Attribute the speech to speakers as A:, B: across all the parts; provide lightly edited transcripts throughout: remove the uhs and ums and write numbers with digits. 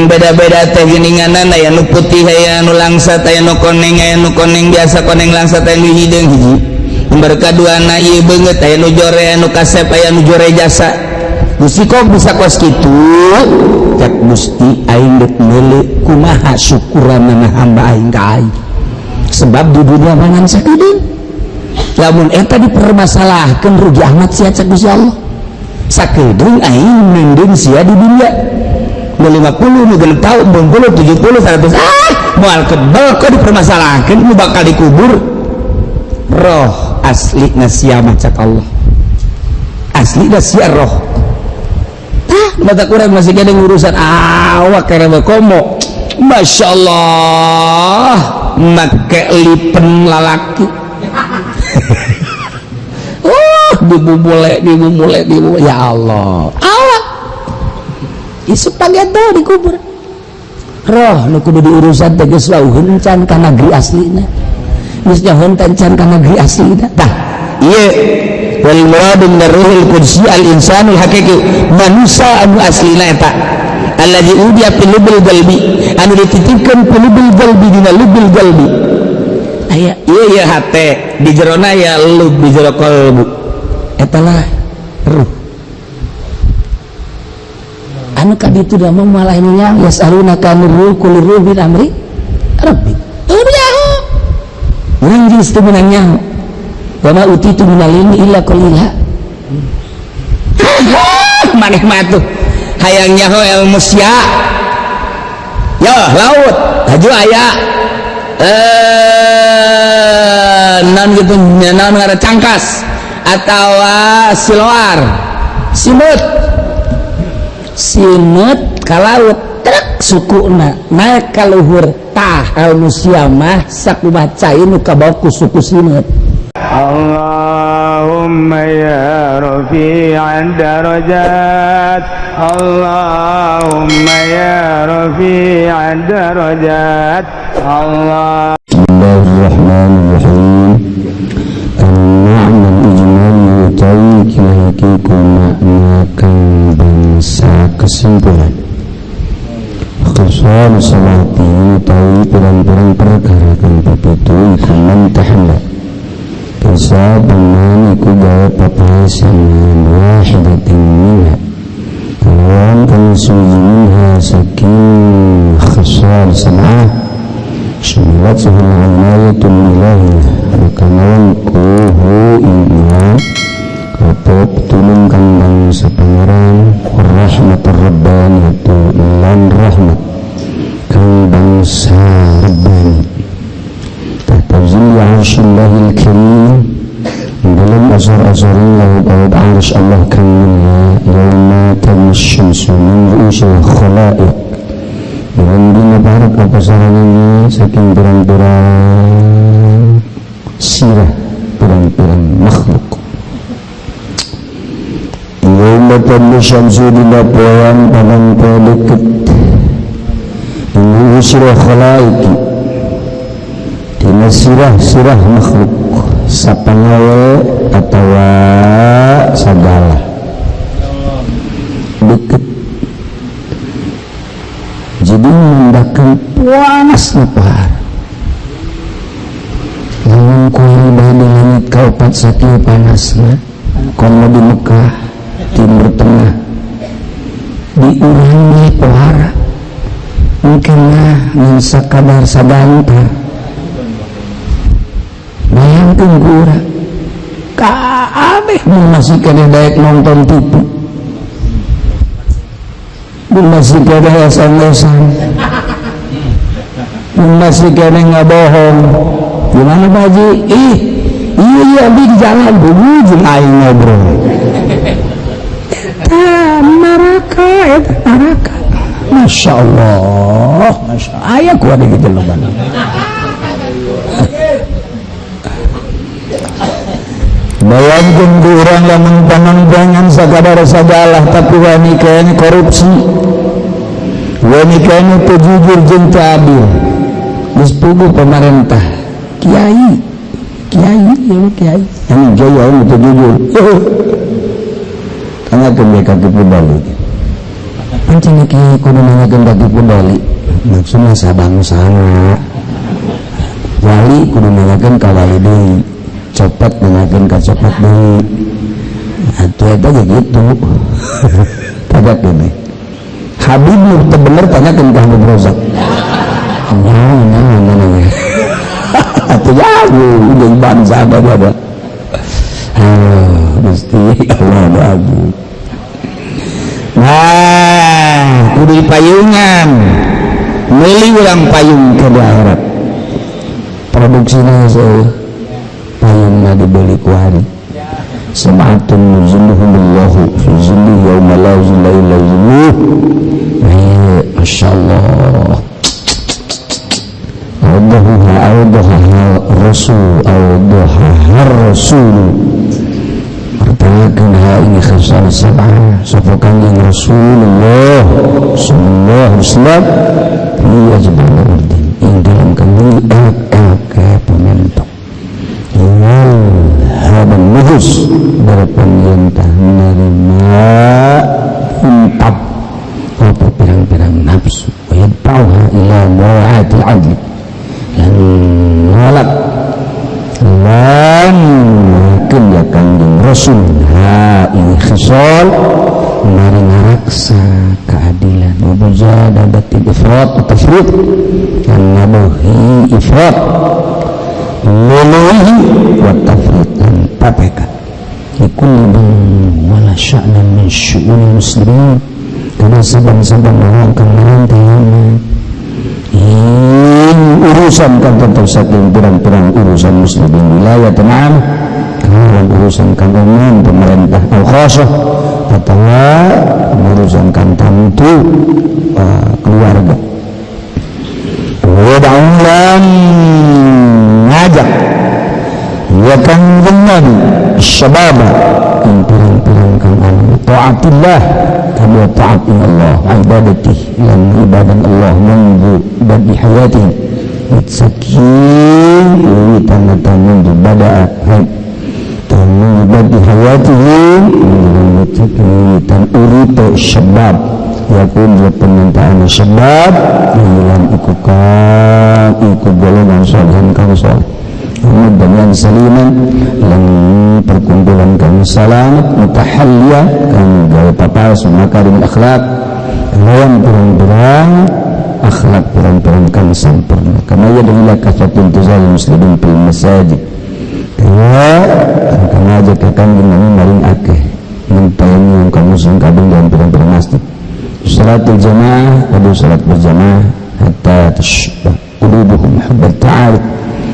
A: Jeung beda-beda teh geuninganna aya nu putih, aya nu langsat, aya nu koneng, aya nu koneng biasa, koneng langsat, aya nu hideung hiji. Lembar kaduana ieu beungeut aya nu jore, aya nu kasep, aya nu jore jasa. Gusti kok bisa kos kitu? Cek Gusti aing deuk meuleuh kumaha syukuranana hamba aing ka aing. Sebab di dunia mah ngan sakedeung. Lamun eta dipermasalahkeun rugi amat sia cek Gusti Allah. Sakedeung aing neundeun sia di dunia. Nu 50, nu 60 tahun, 60, 70, 100, ah, moal kebel kok dipermasalahkeun, nu bakal dikubur. Roh asli sia mah cek Allah. Asli sia roh. Tah, mata kurang masih kena urusan awak karena komo. Masya Allah, make lipen lalaki. Dibubule, dibubule, dibubule. Ya Allah, awak isuk pageto dikubur. Roh nu kudu diurusan teh geus wauheun can ka negeri aslina. Geus nyahoeun can ka negeri aslina. Tah, ieu wal muradu min ruhil qudsi al insanul haqiqi, manusia anu aslina eta allazi udiya fil lubil qalbi, anu dititipkeun fil lubil qalbi, dina lubil qalbi. Aya ieu ieu hate di jerona ya lub, di jero qalbu eta lah ruh. Anu ka ditu da mah malah nya yasalunaka anir ruh qul ruh min amri rabbi. Teu nyaho. Urang geus teu meunang nyaho. Wa ma utitu minal ilmi illa qalila. Maneh mah tuh hayang nyaho ilmu sia. Ya laut haju aya non gitu non ngaran cangkas atawa siloar simut simut ka laut trek sukuna naik ka luhur. Tah ilmu sia mah sakumaha cai nu kabawa ku suku simut.
B: Allahumma ya rafi'ad darajat, Allahumma ya rafi'ad darajat, Allah.
C: Bismillahirrahmanirrahim. Al-ma'na al-ijmali utawi kila ku makna kang bangsa kesimpulan. Khisal salati utawi pirang-pirang perkara kang pitu iku man tahalla. Bisa beman iku gawe papaesan wahidatin minha. Kalawan kang suci minha saking khisal sab'ah. Syamilathu al-inayatul ilahiyah. Maka ngalengkuhu iman apa pitulung kang bangsa pangeran rahmatur rabbaniyatu lan rahmat kang bangsa rabbani. Tahta zilli arsyillahil karim, dalam asar-asarin laut-laut arsy Allah kang mulia. Yauma tadnu syamsu min ru'usil khalaiq, dalam dina barak apa sarananya saking pirang-pirang sirah pirang-pirang makhluk. Yauma tadnu syamsu dina poean padang poe deket min ru'usil khalaiq, dina sirah-sirah makhluk sapangawe atawa sagala deket. Jadi mendakan panas nepar lamun kuari bae di langit kaopat sakieu panasna komo di Mekah Timur Tengah di urang ge pohara mungkin mah ngan sakadar sagantar. Bayangkeun ku urang kabeh mun masih keneh daek nonton TV, mun masih keneh SMS-an, mun masih keneh ngabohong. Gimana Pak Haji? Ih, iya abdi di jalan jeung aing ngobrol. Eta neraka, eta neraka. Masya Allah, Masya Allah. Aya kuat gitu loh. Bayangkeun ku urang lamun pananggangan sakadar sagalah tapi wani kayaknya korupsi, wani kayaknya teu jujur jeung teu adil. Geus puguh pemerintah, kiai, kiai, ieu kiai. Anu kiai anu teu jujur. Tanyakeun we ka kitu balik. Pancen kiai kudu nanyakeun ka Ki Pudoli. Maksudna sabangsana. Wali kudu nanyakeun ka wali deui. Copet nanyakeun ka copet deui. Atuh eta ge kitu. Tagak ini. Habib nu teu bener tanyakeun ka Habib Rozak. Nyaho. Atuh jago jeung bangsa ada. Aduh, Gusti Allah agung. Nah, kudu dipayungan. Meuli urang payung ke akhirat. Produksina seueuh. Payungna dibeli ku hari. Sab'atun yuzilluhumullahu fi zillihi yauma la zilla illa zilluh. Masyaallah. Awdahuha awdaha rasul awdaha rasul. Pertanyakan ha ini khisal sab'ah sapa kanjeng Rasulullah sallallahu alaihi wasallam fi ajbal ardin ing dalam kami elek-elek pementok wal haban nufus berpenyentah menerima intap apa pirang-pirang nafsu wa yadfa'uha ila mura'atil adli lan nolak lan mungkin ya kanjeng Rasul ha ini khisal mari ngaraksa keadilan wa mujadabati ifrat wa tafrid dan ngabuhi ifrat memenuhi wa tafrid dan papeka likulli man wala sya'nan min syu'unil muslimin karena saban-saban orang kang marantayana urusan kan tentu saking pirang-pirang urusan muslimin wilayah tenang kalawan urusan kan umum pemerintah al-khasah atau urusan kan tentu keluarga wada'ulan ngajak ya kanjeng Nabi syababa yang pirang-pirang kang anu ta'atillah kami ta'at Allah ibadatih lan ibadah Allah manggu bagi hayatih saking tanda-tanda bada'a tanda bagi hayatihi tan urite syabab yakun permintaan syabab lan iku kang iku golongan solehan kang soleh dan saliman lan perkumpulan kang selamat mutahalliya kang gawe papaos makarim akhlak lawan pirang-pirang akhlak pirang-pirang kang sampurna kama yad'u kafatun tuzal muslimin fil masajid kaya kang ngajak ka kanjeng Nabi maring akeh ngempayangi kaum muslim kabeh dalam pirang-pirang masjid salatul jamaah kudu salat berjamaah hatta tashba qulubuhum hubbat ta'aruf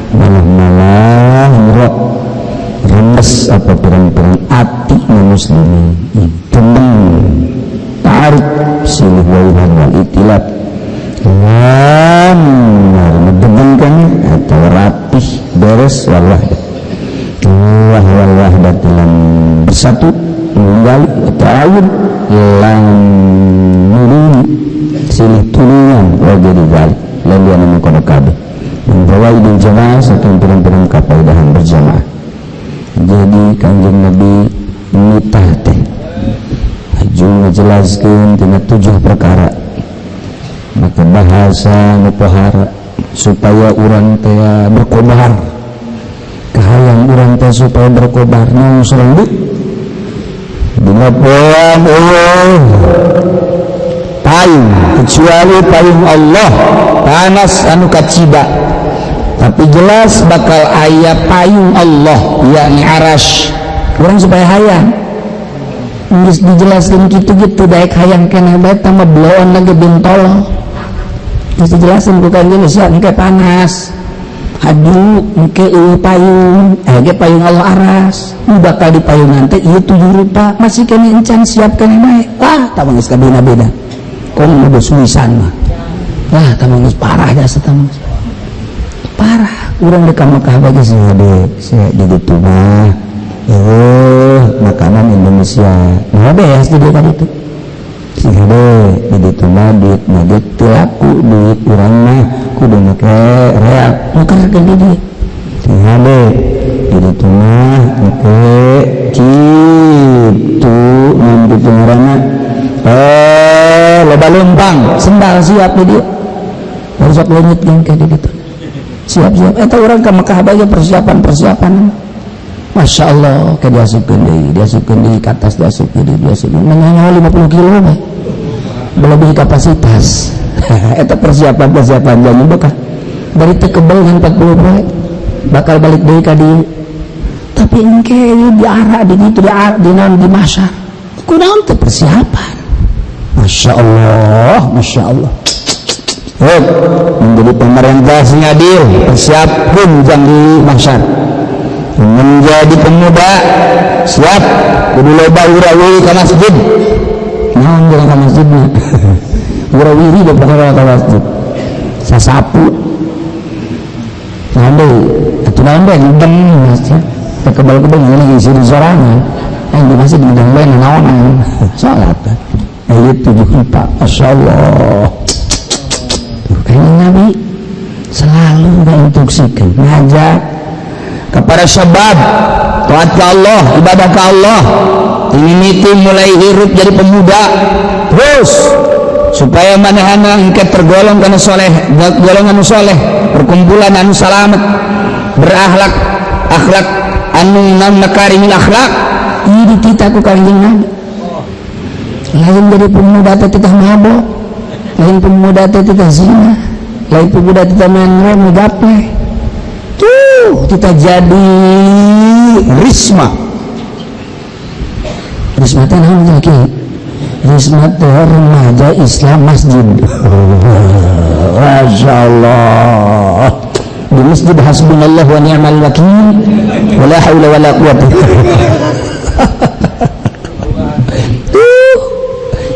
C: malah-malah ngerok remes apa pirang-pirang ati muslimin demen ta'aruf silih waihan wal itilaf lan medegengkan atau rapih beres wal wahdah wal wahdah dalam bersatu menggali ta'awun lan nulungi silih tulungan wa jadi balik lan dia nama kono kabeh membawa jamaah saking pirang-pirang kapaidahan berjamaah. Jadi kanjeng Nabi nitah teh haju ngajelaskeun tina 7 perkara maka bahasa nu pohara supaya urang teh berkobar kahayang urang teh supaya berkobar nu sareng dina poean eueuh payung kecuali payung Allah panas anu kacida tapi jelas bakal aya payung Allah yakni arasy urang supaya hayang geus dijelaskeun kitu-kitu daek hayang keneh bae tambah bloon lagi bintolo geus dijelasin ku kanjeng sia engke panas aduh engke eueuh payung ge payung Allah aras nu bakal dipayungan teh ieu 7 rupa masih keneh encan siap keneh bae wah tah geus kabeda-beda komo geus wisan mah wah tah geus parah jasa tah parah urang di Mekah bagi sih ade di ditu mah eueuh makanan Indonesia nah beas di dieu itu sih ade di ditu mah duit mah teu laku duit urang mah kudu make real nukerkeun di dieu sih ade di ditu mah make kitu mun ditu ngaranna
A: di dieu. Baru sok leungit geng di ditu. Siap-siap eta urang ka Mekah bae persiapan-persiapan. Masya Allah, ke diasupkeun deui ka atas diasupkeun deui diasupkeun. Nanya 50 kilo mah. Melebihi kapasitas. Eta persiapan-persiapan jangan bekah. Dari teu kebel ngan 40 poe. Bakal balik deui ka dieu. Tapi engke diara di ditu di naon di masar. Kunaon teu persiapan. Masya Allah, Masya Allah. Hei, menjadi pemerintah sing adil, persiapkeun jang di masar. Menjadi pemuda siap kudu loba wira-wiri ka masjid. Naon jeung ka masjidna? Wira-wiri da pokona ka masjid. Sasapu. Naon deui? Atuh naon deui ngedeng masjid. Teu kebal-kebal ngeuning isi di sorangan. Yang di masjid ngedeng bae naonan. Salat. Ayat 74. Masya Allah. Tuh, kayaknya Nabi selalu menginstruksikan, ngajak kepada syabab taat ke Allah, ibadah ke Allah. Ini itu mulai hirup jadi pemuda terus supaya manehana engke tergolong kana soleh, golongan anu soleh, perkumpulan anu salamet, berakhlak akhlak anu nam makarimil akhlak. Ini kita ku Kanjeng Nabi. Lain jadi pemuda teh titah mabok, lain pemuda teh titah zina, lain pemuda titah main rem gaple. Tuh kita jadi risma. Risma teh naon teh kieu? Risma teh remaja Islam masjid. Masya Allah. Di masjid hasbunallah wa ni'mal wakil wala haula wala quwata. Tuh,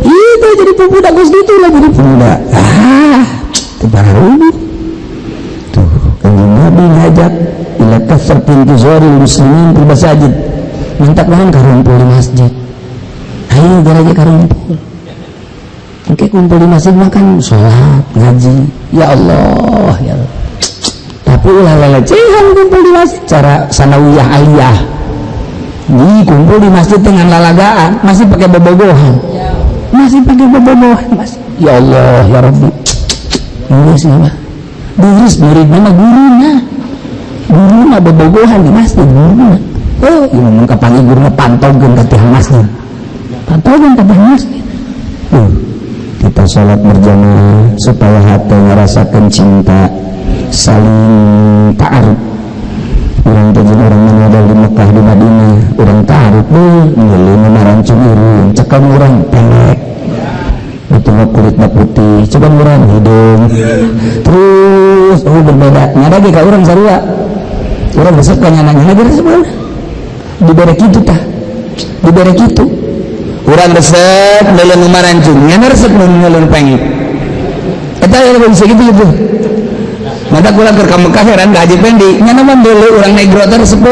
A: itu jadi pemuda Gus itu lah jadi pemuda. Ah, baru. Tuh, kanjeng Nabi ngajak ila kasratin tuzaril muslimin fil masajid. Minta naon karumpul di masjid. Ayo garaje karumpul. Engke kumpul di masjid makan sholat, ngaji. Ya Allah, ya Allah. Tapi ulah lelecehan kumpul di masjid cara sanawiyah aliyah. Di kumpul di masjid dengan lalagaan, masih pakai bobogohan. Masih pakai bobogohan, masih. Ya Allah, ya Rabbi. Ini sih mah. Duris murid mana guruna. Guruna bobogohan di masjid guruna. Oh, ieu mun kapanggih guruna pantogkeun ka tihang masjid. Pantogkeun ka tihang masjid. Tuh, kita sholat berjamaah supaya hati ngerasakan cinta, saling ta'aruf. Urang teh jeung urang mana di Mekah di Madinah, urang ta'aruf deui, ngeuleuh marancung irung, cekam urang pendek. Betul kulitna putih, coba urang hidung. Terus oh berbeda. Nyada ge ka urang sarua. Urang resep ka nyana-nyana ge resep urang. Dibere kitu tah. Dibere kitu. Urang resep ngeuleuh nu marancung, nyana resep nu ngeuleuh pengit. Eta ya bisa gitu gitu. Mata kurang keur ka Mekah heran ka Haji Pendi, nyana mah deuleu urang negro teh resep.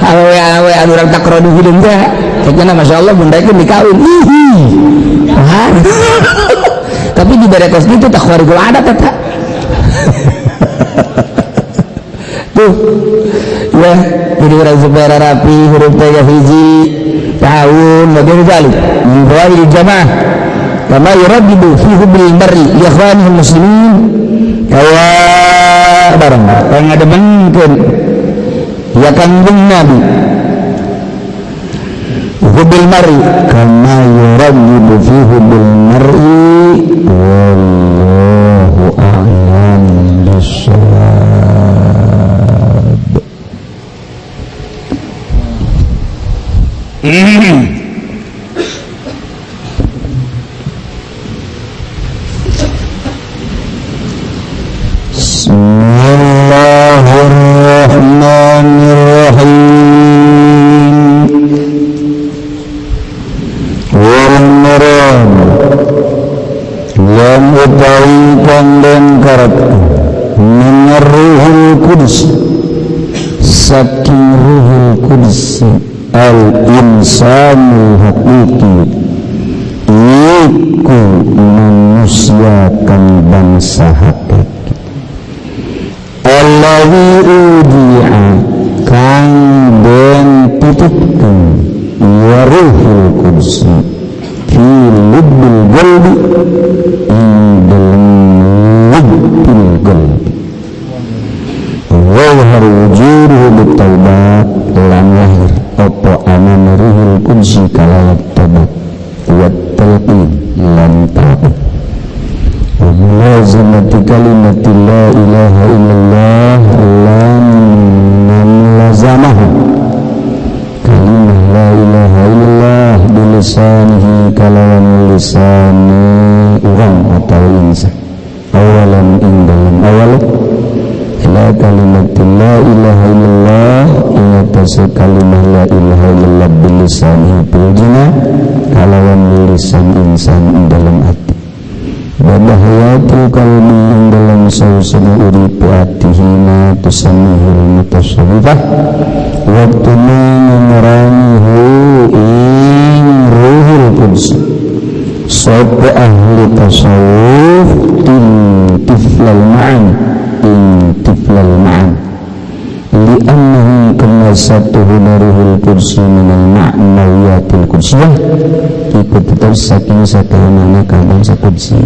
A: Awewe anu urang takrodu hidung teh. Kayaknya masyaallah bunda itu dikawin. Ih. Wah. Tapi dibere kos kitu tah khawarij adat eta. Tuh. Ya, jadi urang supaya rapi huruf teh hiji tahun bagaimana kali min fawaidil jamaah kama yurabbidu fi hubbil mar'i li ikhwanihil muslimin kaya bareng kaya ngademenkeun ya Kanjeng Nabi hubbil mar'i kama yurabbidu fi hubbil mar'i wallahu a'lam bissawab. Bismillahirrahmanirrahim. Wal murad lam utawi kang den karepku min ruhul qudus saking ruhul qudus al insanu hakiki iku manusia kang bangsa hakiki allazi udi'a kang den titipkeun ya ruhul qudus fi
C: hubbil qalbi ing dalem hubbil qalbi wa yadhharu wujuduhu bitaubat lan lahir apa anane ruhul qudsi kalawan tobat wa talqin lan talqin wa mulazamati kalimati la ilaha illallah lan mulazamahu kalimah la ilaha illallah bilisanihi kalawan lisani urang atau insan awalan ing dalem awal ila kalimati la ilaha illallah ing atase kalimah la ilaha illallah bilisanihi bil kalawan lisan insan ing dalem ati wa bahayatul qalbi ing dalem sausana urip atihi ma tusammihul mutasawwifah waktu mengeranihu ing ruhul qudsi sapa ahli tasawuf tiflal ma'an ing tiflal ma'an li'annahu kama satuhu ruhul qudsi minal ma'nawiyatil qudsiyah iku tetep saking satuhunana ka bangsa qudsi.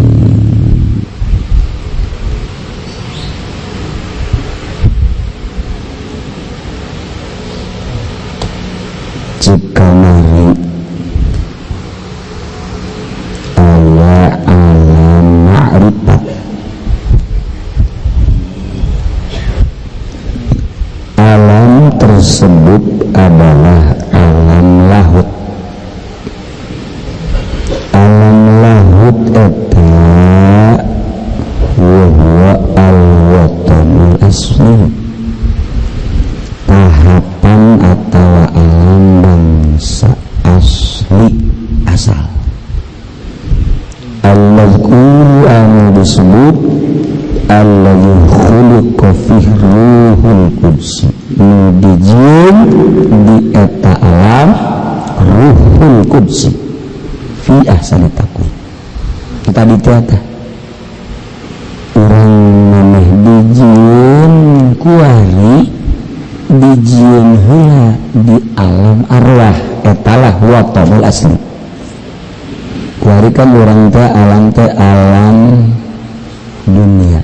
C: Cikamari aya alam ma'rifat alam tersebut adalah alam lahut. Alam lahut eta wa huwa al-watanul asli tahapan atau alam bangsa asli asal al-mazkuru anu disebut alladzi khuliqa fihi ruhul qudsi nu dijieun di eta alam ruhul qudsi fi ahsani taqwim. Kita di teater urang maneh dijieun kuari dijieun heula di alam arwah etalah watanul asli. Kuari kan urang teh alam dunia,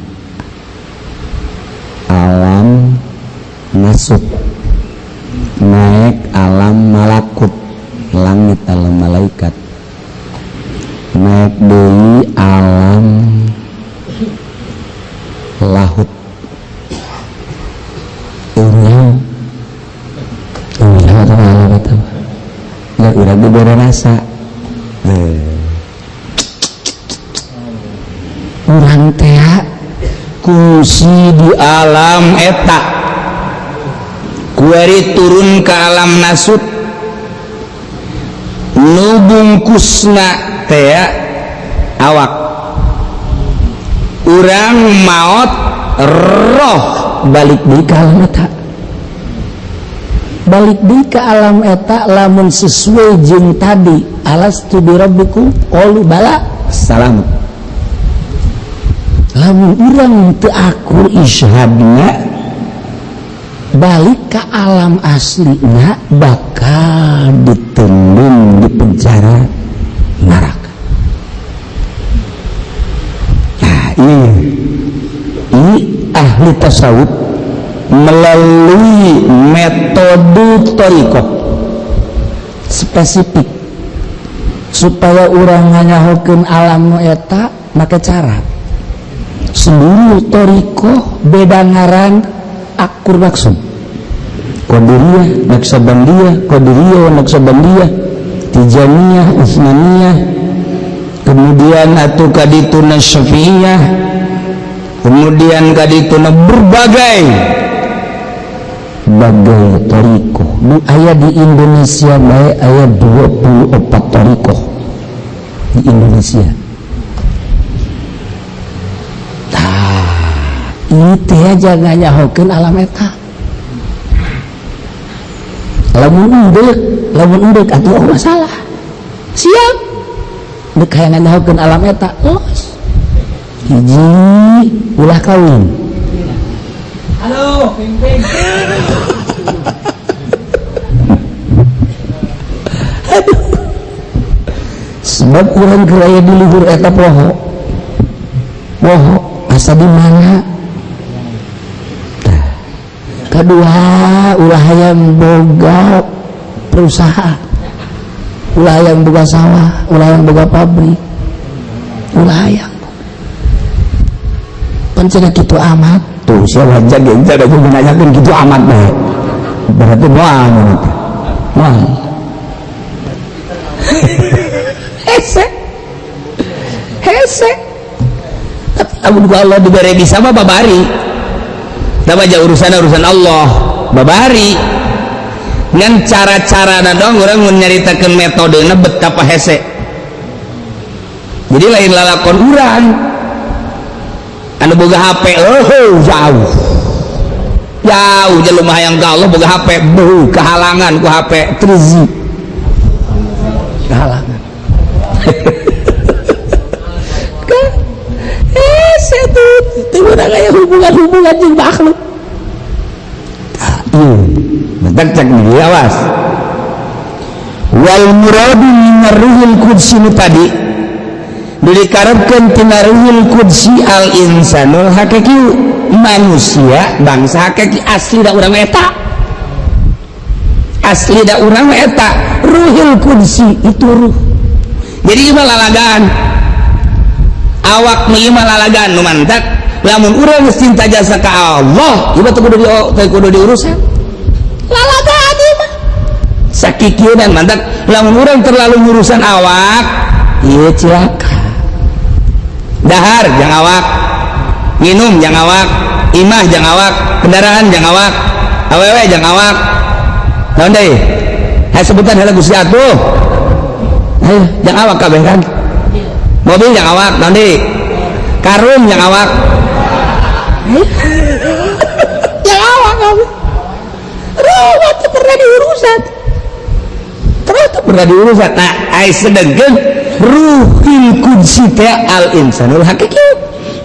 C: alam nasut, naik alam malakut, langit alam malaikat, naik deui alam lahut. Urang atau alam eta mah urang dibere rasa. Urang teh kungsi di alam eta kuari turun ke alam nasut nu bungkusna teh awak urang maot roh balik deui ka alam eta, balik deui ka alam eta lamun sesuai jeung tadi alastu birabbikum qalu bala salam. Lamun urang teu akur isyhadna balik ke alam aslina bakal ditendung di penjara neraka. Nah, ini ahli tasawuf melalui metode thariqah spesifik supaya urang nganyahokeun alam nu eta make cara seluruh thariqah beda ngaran akur maksum. Qadiriyah, Naqsabandiyah, Qadiriyah, Naqsabandiyah, Tijaniyah, Utsmaniyah, kemudian atuh kadituna Syafi'iyah, kemudian kadituna berbagai bagai thariqah. Nu aya di Indonesia bae aya 24 thariqah di Indonesia. Tah, ieu teh jangan nyahokeun alam eta. Lamun endek atuh oh masalah. Siap. Dek hayang nyahokeun alam eta, los. Hiji ulah kawin.
A: Halo, ping-ping.
C: Aduh. Sabab urang keur aya di luhur eta poho. Poho asa di mana? Tah. Kedua, ulah hayang boga perusahaan, ulah hayang boga sawah, ulah hayang boga pabrik, ulah hayang. Pancen kitu amat.
A: Tuh sia wajah ge ada juga nanyakeun kitu amat bae. Berarti moal gitu. Moal. Hese. Hese. Tapi lamun ku Allah dibere bisa mah babari. Da mah urusan Allah, babari. Ngan cara-carana dong urang mun nyaritakeun metodena betapa hese. Jadi lain lalakon urang. Anu boga HP, oh jauh. Jauh jelema hayang ka Allah boga HP, beuh kehalangan ku HP 3G. Kehalangan. Hese tuh, teu urang aya hubungan-hubungan jeung makhluk. Ieu, bentar cek nih, awas. Wal muradu min ruhil qudsi nu tadi dikarepkeun tina ruhil qudsi al insanul hakiki, manusia bangsa hakiki asli da urang eta. Asli da urang eta ruhil qudsi itu ruh. Jadi ieu mah lalagan. Awak nu ieu mah lalagan nu mantak lamun urang geus cinta jasa ka Allah, ieu mah teu kudu diurusan. Lalagan ieu mah. Sakikieunan mantak lamun urang terlalu ngurusan awak, ieu cilaka. Dahar jang awak, minum jang awak, imah jang awak, kendaraan jang awak, awewe jang awak. Naon deui? Hayu sebutan heula Gusti atuh. Ayo jang awak kabeh kan? Mobil jang awak, naon deui? Karung jang awak.
C: Jang awak kabeh. Ruwet teu pernah diurusan.
A: Terus teu pernah diurusan. Nah, ai sedengkeun ruhil qudsi teh al insanul hakiki,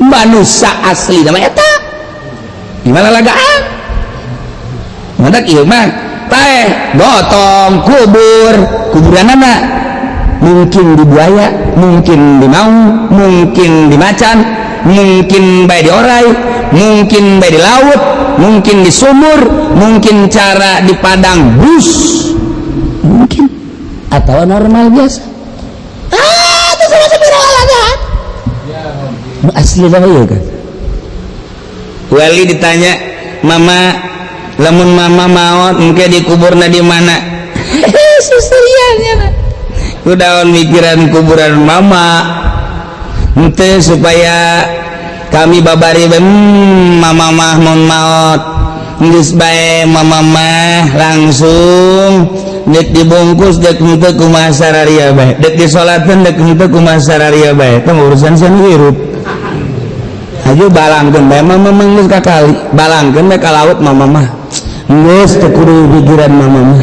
A: manusia asli nama eta. Gimana lagaan? Mantak ieu mah taeh gotong kubur, kuburanana mungkin di buaya, mungkin di maung, mungkin di macan, mungkin bae di orai, mungkin bae di laut, mungkin di sumur, mungkin cara di padang bus,
C: mungkin atau normal biasa.
A: Asli sama iya kan? Wali ditanya, mama, lamun mama maot engke dikuburna di mana? Susurian ya. Kudaon mikiran kuburan mama. Henteu supaya kami babari mama mah mun maot. Geus bae mama mah langsung dek dibungkus dek henteu kumaha sararia bae. Dek disolatkeun dek henteu kumaha sararia bae. Tah urusan sia hirup. Ayo balangkeun bae mama mah geus kakali, balangkeun bae ka laut mama mah. Geus teu kudu pikiran mama mah.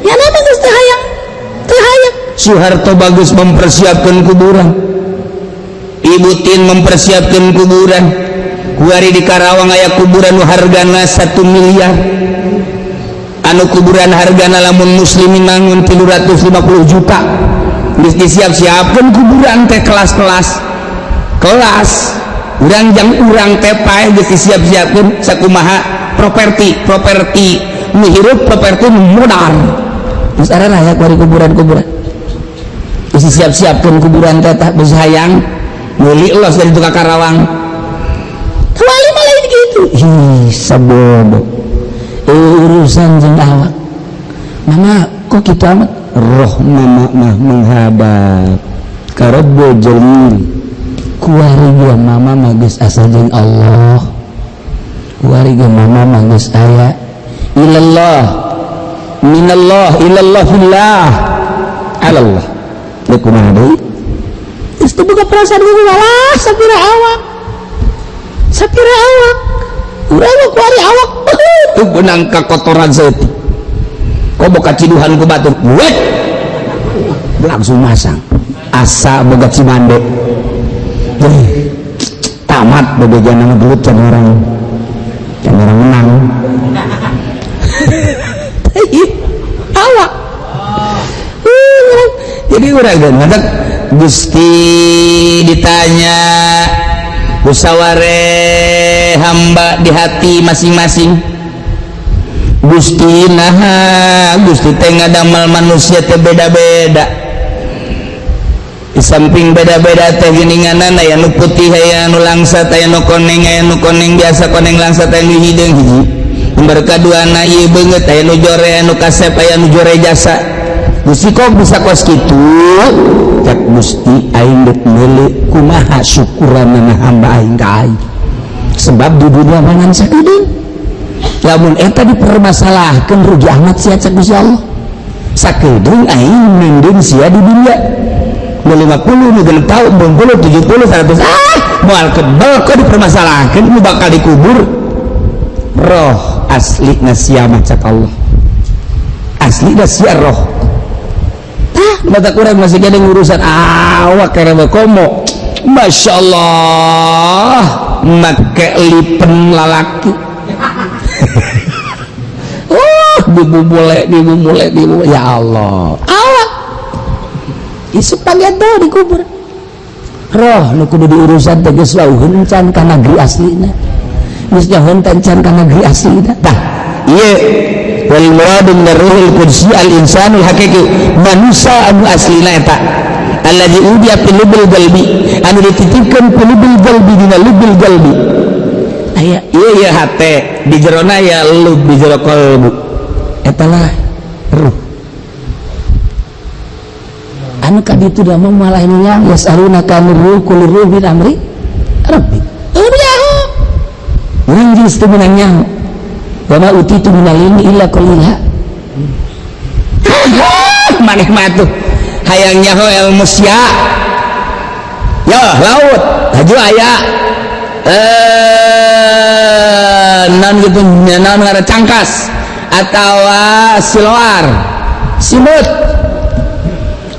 C: Ya nama geus teu hayang. Teu hayang.
A: Soeharto bagus mempersiapkan kuburan. Ibu Tin mempersiapkan kuburan. Kuari di Karawang aya kuburan nu hargana 1 miliar. Anu kuburan hargana lamun muslimin mangun 350 juta. Geus disiap-siapkeun kuburan teh kelas-kelas. Kelas urang jang urang teh paeh geus disiap-siapkeun sakumaha properti, properti nu hirup, properti nu modar.
C: Geus arana aya kuari kuburan-kuburan.
A: Geus disiap-siapkeun kuburan teh tah geus hayang meuli los dari tukang Karawang.
C: Wali mah lain kitu. Ih, sabodo. Urusan jeung awak. Mama kok kitu amat?
A: Roh mama mah menghadap ka Rabbul Jalil.
C: Kuari ge mama mah geus asa jeung Allah. Kuari ge mama mah geus aya
A: ilallah minallah ilallah fillah alallah. Deuk kumaha deui?
C: Geus teu boga perasaan walah sapira awak. Sapira awak. Urang mah kuari awak.
A: Teu beunang kakotoran saeutik. Kok boga ciduhan ku batur. Wet. Langsung masang. Asa boga cimande. Tamat bebejan nama gelut can orang menang.
C: Awak.
A: Jadi urang dan mantak Gusti ditanya musaware hamba di hati masing-masing. Gusti naha Gusti teh ngadamel manusia teh beda-beda. Di samping beda-beda teh geuninganan aya nu putih, aya nu langsat, aya nu koneng, aya nu koneng biasa, koneng langsat, aya nu hideung hiji. Nomor kaduana ieu beungeut aya nu jore, aya nu kasep, aya nu jore jasa. Gusti kok bisa kos kitu? Cak Gusti aing deuk meuli kumaha syukuranana hamba aing ka aing. Sebab di dunia mangan sakedeung. Lamun eta dipermasalahkeun rugi amat sia cak Gusti Allah. Sakedeung aing nindung sia di dunia. Nu 50, nu 60 tahun, 60, 70, 100, ah, moal kebel kok dipermasalahkeun, nu bakal dikubur. Roh asli sia mah cak Allah. Asli sia roh. Tah, mata kurang masih jadi urusan awak karena komo. Masya Allah, make lipen lalaki. Dibubule, dibubule, dibubule. Ya Allah. Awak. Isu panggeto dikubur. Roh nu kudu diurusan teh geus lauheun can ka negeri aslina. Geus nyahoeun can ka negeri aslina. Tah, ieu wal muradu min ar-ruhil qudsi al-insanul haqiqi, manusia anu aslina eta. Alladzi udiya fil lubil qalbi, anu dititipkeun fil lubil qalbi dina lubil qalbi. Aya ieu ieu hate di jerona ya lub di jero qalbu. Eta lah ruh. Anu kaditu da mah malah nya yasalunaka anir ruh qul ruh min amri rabbi. Eueuh nyaho. Urang geus teu meunang nyaho. Wa ma utitu minal ilmi illa qalila. Maneh mah tuh hayang nyaho ilmu sia. Ya laut haju aya naon gitu naon ngaran cangkas atawa siloar simut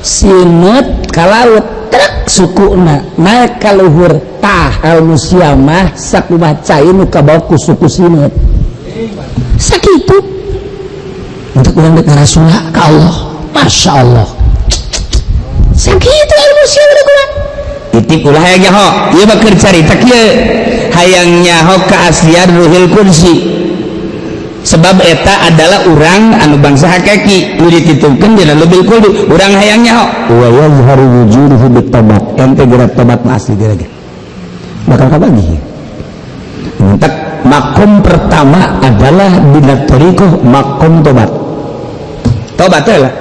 A: sinut ka laut trek sukuna naik ka luhur. Tah ilmu sia mah sakumaha cai nu kabawa ku suku sinut sakitu untuk urang dek ngarasula ka Allah. Masya Allah sakitu ilmu sia udah kurang titip ulah hayang nyaho ieu mah keur carita kieu hayang nyaho keaslian ruhil qudsi. Sebab eta adalah urang anu bangsa hakiki nu dititipkeun dina lubil qulbi. Urang hayang nyaho wa yazharu wujuduhu bitobat, ente geura tobat mah asli geura bakal kabagi. Entak makom pertama adalah dina thariqah makom tobat. Tobat teh lah.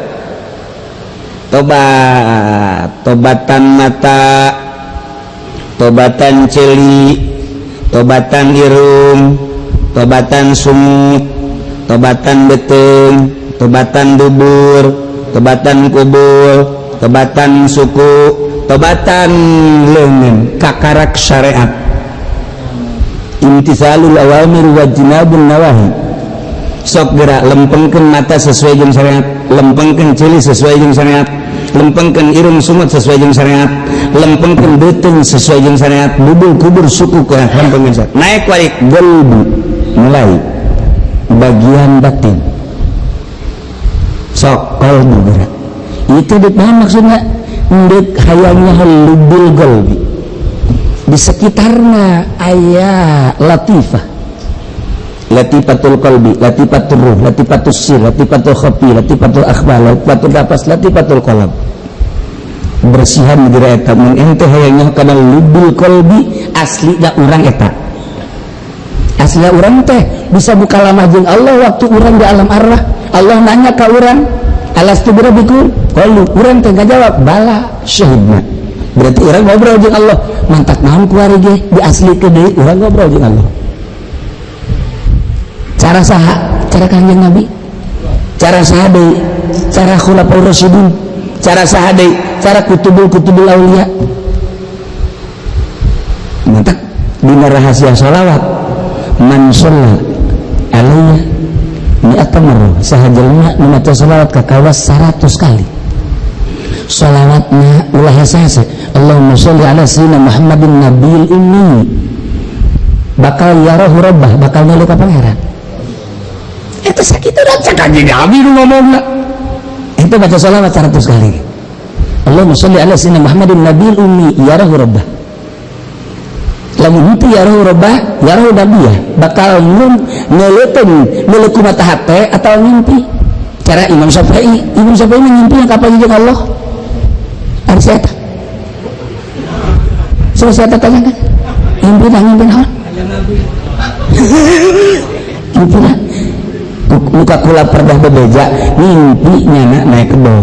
A: Tobat, tobatan mata, tobatan celi, tobatan irung, tobatan sumut, tobatan beteng, tobatan dubur, tobatan kubur, tobatan suku, tobatan leungeun, kakarak syariat. Imtisalul awamir wa jinabun nawahi. Sok gerak lempengkeun mata sesuai jeung syariat, lempengkeun ceuli sesuai jeung syariat, lempengkeun irung sumut sesuai jeung syariat, lempengkeun beuteung sesuai jeung syariat, bubul kubur suku ka lempengkeun syariat. Naik walik qalbu mulai bagian batin. Sok qalbu gerak. Itu deuk naon maksudna? Deuk hayangnya lubil qalbi. Di sekitarna aya latifah. Latifatul qalbi, latifatul ruh, latifatul sir, latifatul khafi, latifatul akhbar, latifatul nafas, latifatul qalam. Bersihan geura eta mun ente hayangnya kana lubil qalbi asli da urang eta. Asli urang teh bisa buka lamah jeung Allah waktu urang di alam arwah. Allah nanya ka urang, alastu birabbikum? Qalu, urang teh ngajawab bala syahidna. Berarti urang ngobrol jeung Allah. Mantak naon kuari ge diaslikeun deui urang ngobrol jeung Allah. Cara saha? Cara Kanjeng Nabi. Cara saha deui? Cara Khulafaur Rasyidin. Cara saha deui? Cara kutubul-kutubul aulia. Mantak dina rahasia sholawat man sholla alaiya mi'ata marrah, saha jelema nu maca sholawat ka kawas 100 kali. Sholawatna ulah hese-hese. Allahumma sholli ala sayyidina Muhammadin nabiyil ummi. Bakal yarahu rabbah, bakal nelu ka pangeran. Eta sakitu da cak Kanjeng Nabi nu ngomongna. Ente baca sholawat 100 kali. Allahumma sholli ala sayyidina Muhammadin nabiyil ummi yarahu rabbah. Lamun henteu yarahu rabbah, yarahu nabiyah, bakal ngeleuteun ngeuleuk mata hate atau ngimpi. Cara Imam Syafi'i, Imam Syafi'i mimpi yang kapan jeung Allah. Ari saya eta. So saya tanyakan. Mimpi dah mimpi naon? Mimpi dah. Muka kula perdah bebeja, mimpi nyana naik kebo.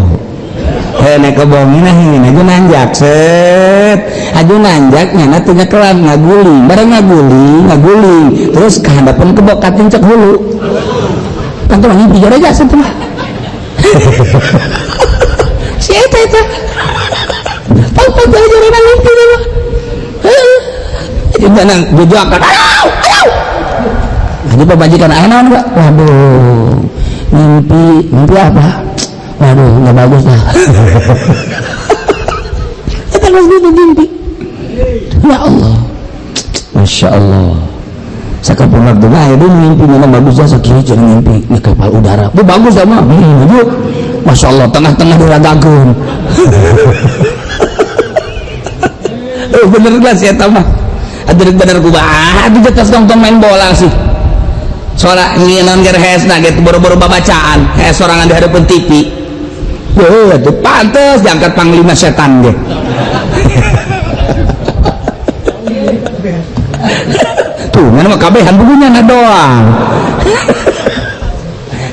A: Naik kebo nginah aju nanjak set. Aju nanjak nyana teu nyekelan ngaguling, bareng ngaguling, terus kahandapeun kebo katincek hulu. Kan tuh mimpi jare jasa tuh. Si eta eta. Pang-pang jare mimpi mah. Heeh. Jadi bujuk aduh, aduh. Jadi pemajikan aya naon, Pak? Waduh, mimpi apa? Waduh, nggak bagus lah. Eta geus mimpi. Ya Allah. Masya Allah. Sakapun waktu mah aya mimpi mana bagus jasa kieu cenah mimpi di kapal udara. Bu bagus mah. Bu. Masya Allah, tengah-tengah diragakeun. Oh, bener lah si eta mah. Aduh bener kumaha atuh jelas nonton main bola sih. Soalnya ngieun ger hesna gitu boro-boro babacaan, hes sorangan di hadapan TV. Heuh atuh pantes diangkat panglima setan ge. Tuh, mana mah kabehan bukunya na doang.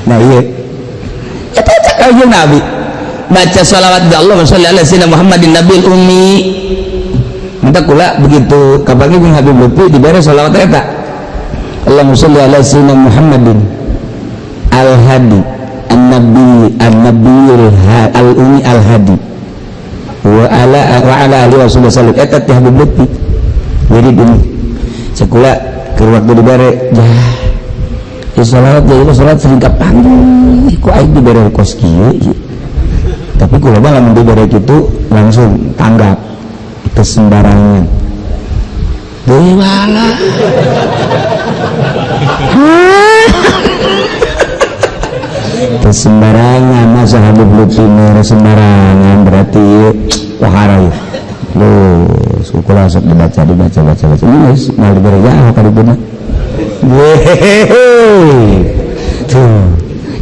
A: Nah iya. Eta cek kanjeng Nabi. Baca sholawat ya Allah sholli ala sayyidina Muhammadin nabil ummi. Minta kula begitu kapangi jeung Habib Lutfi dibere sholawat eta. Allahumma sholli ala sayyidina Muhammadin al-hadi an-nabi an-nabiyil al-ummi al-hadi wa ala alihi wasallam eta teh Habib Lutfi. Jadi gini sekula keur waktu dibere jah ya sholawat ya sholawat sering kapanggih ku aing dibere kos kieu. Tapi kula mah lamun dibere kitu langsung tanggap teu sembarangan. Deui wala. Teu sembarangan masa Habib Lutfi mere sembarangan berarti wahara ieu. Loh, kula sok dibaca dibaca baca baca. Geus moal dibere jauh ka dibuna. Tuh.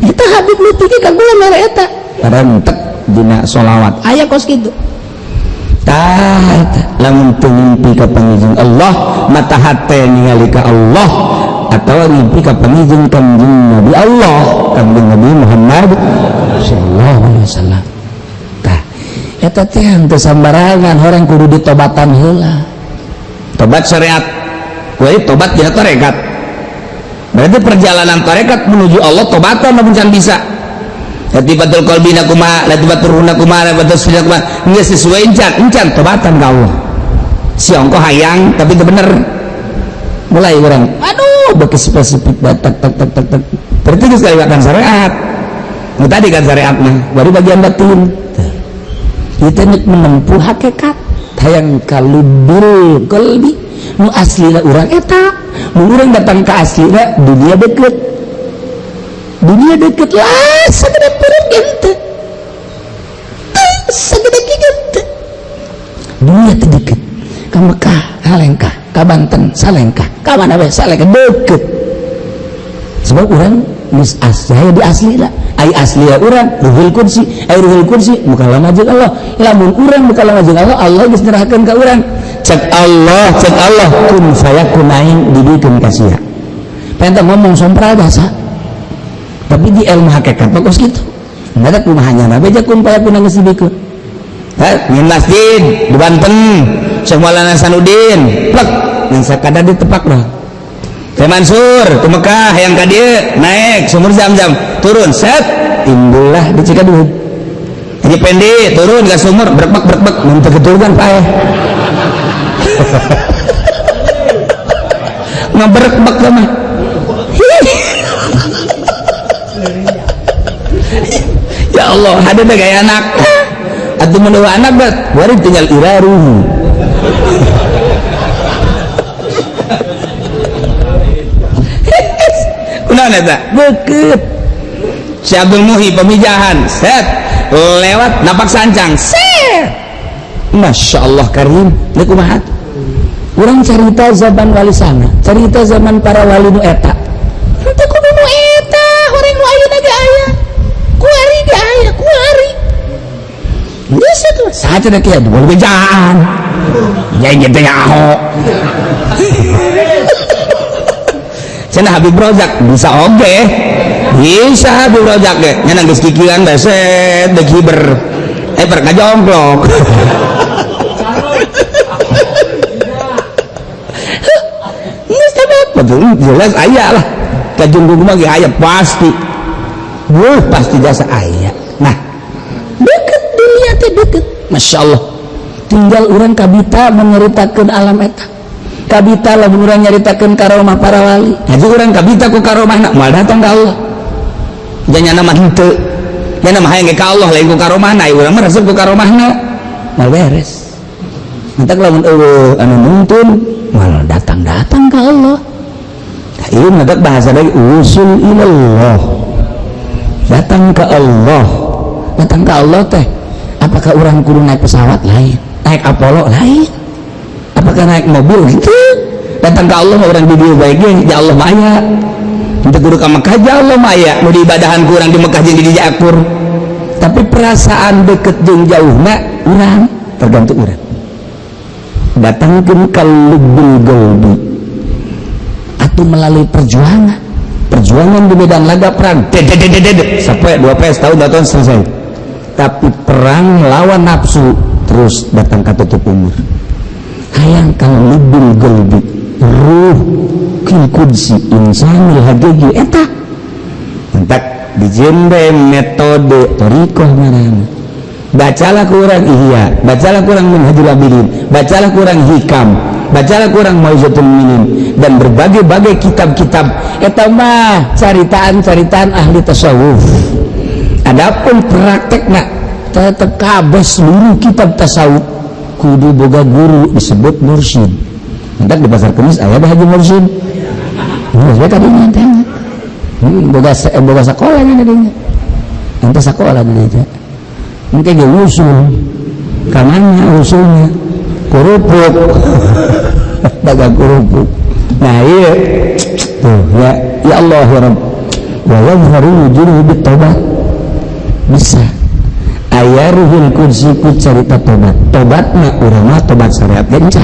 A: Eta Habib Lutfi ge ka kula mere eta. Rentek dina sholawat aya kos kitu. Tah lamun teu ngimpi ka pangijing Allah mata hate ningali ka Allah atawa ngimpi ka pangijing Kanjeng Nabi Allah Kanjeng Nabi Muhammad sallallahu alaihi wasallam. Tah eta teh henteu sambarangan orang kudu ditobatan heula. Tobat syariat we tobat dina tarekat. Berarti perjalanan tarekat menuju Allah tobatan lamun can bisa. Latifatul qalbina kumaha, latifatul ruhna kumaha, latifatul sirna kumaha, geus sesuai encan tobatan ka Allah. Si ongkoh hayang tapi teu bener. Mulai urang, aduh beuki spesifik batak tak tak tak tak. Berarti geus kaliwatan syariat. Nu tadi kan syariat mah, baru bagian batin. Ieu teh menempuh hakikat hayang kalubil qalbi nu aslina urang eta. Mun urang datang ka aslina dunia deket. Dunia deket lah segede perut gente segede gente dunia teh deket ka Mekah halengkah ka Banten salengkah ka mana we salengkah deket sebab urang geus asli di asli lah ai asli urang ruhul kursi ai ruhul kursi mukalama jeung Allah lamun urang mukalama jeung Allah Allah geus nyerahkeun ka urang cek Allah kun fayakun aing dibikeun ka sia pengen ngomong sompral bahasa tapi di ilmu hakikat bagus gitu nggak ada kumahanya nabi aja kun payakun geus dibikeun ngin masjid di Banten Syekh Maulana Hasanuddin plek ngan sakadar ditepak lah Syekh Mansur ke Mekah yang ka dieu naik sumur Zam-Zam turun set timbullah di Cikadut Haji Pendi turun ke sumur berbek-berbek mun teu keturun paeh ngaberbek mah. Ya Allah, ada deh gaya anak. Atau mendoa anak bet, warin tinggal iraruhu. Kunaon eta? Beukeut. Si Abdul Muhi pemijahan, set lewat napak sancang, set. Masya Allah karim. Ini kumaha? Urang cerita zaman wali sana, cerita zaman para wali nu eta. Henteu kudu nu eta, urang nu ayeuna ge aya. Kuari ge aya, kuari. Geus atuh, saha cenah kieu dua bejaan. Ya gitu ya aho. Cenah Habib Rozak bisa oge. Bisa Habib Rozak ge, nya geus kikian beset deuk hiber. Per kajongklok. Betul, jelas aya lah. Kajunggung mah ge aya pasti. Wuh, pasti jasa aya. Nah, deket dunia teh deket. Masya Allah. Tinggal urang kabita menyeritakeun alam eta. Kabita lamun urang nyaritakeun karomah para wali. Haji urang kabita ku karomahna moal datang ka Allah. Janyana mah henteu. Janyana mah hayang ge ka Allah lain ku karomahna, urang mah resep ku karomahna. Moal beres. Entak lamun eueuh anu nuntun moal datang-datang ka Allah. Ini mendadak bahasa lagi usul ilallah, datang ke Allah, datang ke Allah teh. Apakah orang kudu naik pesawat lain, naik Apollo lain, apakah naik mobil gitu? Datang ke Allah orang di dieu bae ge, ya Allah maya. Henteu kudu ka Mekah ya Allah maya, nu diibadahan ku urang di Mekah jeung di dieu akur. Tapi perasaan deket jeung jauhna urang tergantung urang. Datangkeun ka lubul qalbi atau melalui perjuangan, perjuangan di medan laga perang, sampai 2 PS tahun 2 tahun selesai. Tapi perang melawan nafsu terus datang ke tutup umur. Hayang kalau lubul qalbi ruh kil qudsi insanil hakiki eta. Entak dijembe metode thariqah ngaranna. Bacalah kurang Ihya, bacalah kurang Minhajul Abidin, bacalah kurang Hikam, bacalah kurang Mau'izatul Mukminin dan berbagai-bagai kitab-kitab eta mah caritaan-caritaan ahli tasawuf. Adapun praktekna tetep kabeh seluruh kitab tasawuf kudu boga guru disebut mursyid. Entak di pasar Kemis aya Haji Mursyid. Geus bae kadinya teh. Boga sakola nya kadinya. Ente sakola di dieu. Engke ge usul. Ka mana usulnya? Kerupuk. Dagang kerupuk. Nah iya tuh ya, ya Allah ya Rabb. Wa yadhharu wujuduhu bit-taubat. Bisa aya ruhul qudsi ku carita tobat. Tobatna urang mah tobat syariat genca.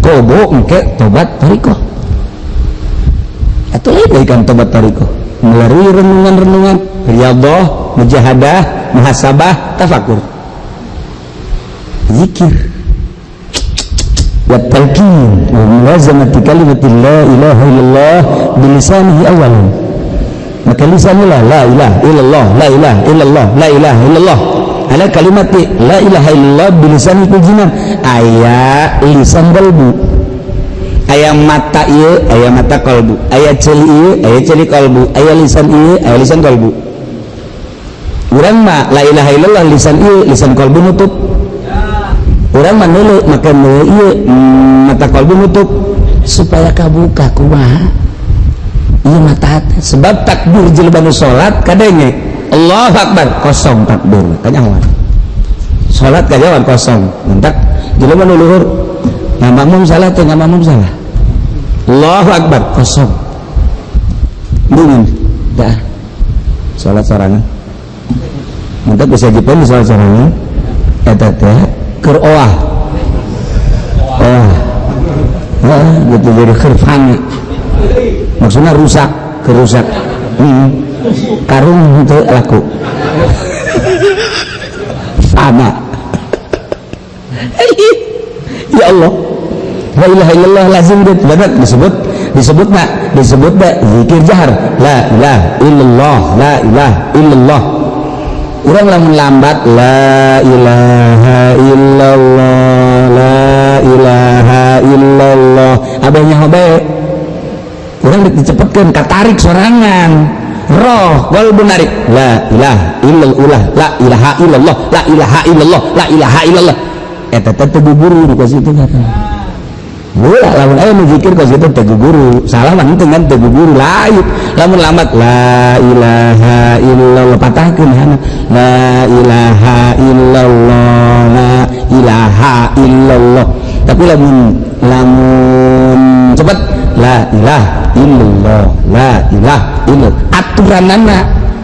A: Kobo engke tobat thariqah. Atuh lain deui kan tobat thariqah. Melalui renungan-renungan, riyadhah, mujahadah, muhasabah, tafakur, zikir, wa talqin wa mulazamati kalimati la ilaha illallah bilisanihi awalan. Maka lisannya la ilaha illallah, la ilaha illallah, la ilaha illallah. Ala kalimati la ilaha illallah bilisani kujinan. Aya lisan qalbu, aya mata ieu, aya mata qalbu, aya ceuli ieu, aya ceuli qalbu, aya lisan ieu, aya lisan qalbu. Urang mah la ilaha illallah lisan ieu, lisan qalbu nutup. Urang mah neuleuh maka neuleuh ieu, mata qalbu nutup supaya kabuka kumaha ieu mata hati. Sebab takbir jelema nu salat kadenge Allahu Akbar kosong takbir kanyahoan. Salat kanyahoan kosong. Mentak jelema nu luhur ngamakmum salah teh ngamakmum salah. Allahu Akbar kosong. Bingung dah. Salat sorangan. Mentak bisa jipen salat sorangan eta teh keur oah. Oah. Heeh, gitu jadi khirfani. Maksudnya rusak, kerusak. Karung itu laku. Sama. Ya Allah. La ilaha illallah lazim dit. Benar disebut nak, disebut dak zikir jahar. La ilaha illallah, la ilaha illallah. Urang lamun lambat la ilaha illallah, la ilaha illallah. Abahnya hobe. Urang dicepetkeun katarik sorangan. Roh qalbu narik la ilaha illallah, la ilaha illallah, la ilaha illallah, la ilaha illallah. Eta teh teu buburu di situ. Ulah lamun aya nu zikir kos kitu teu guru, salah mah henteu kan teu guru layu. Lamun lambat la ilaha illallah patahkeun hana. La ilaha illallah, la ilaha illallah. Tapi lamun lamun cepet la ilaha illallah, la ilaha illallah. Aturanana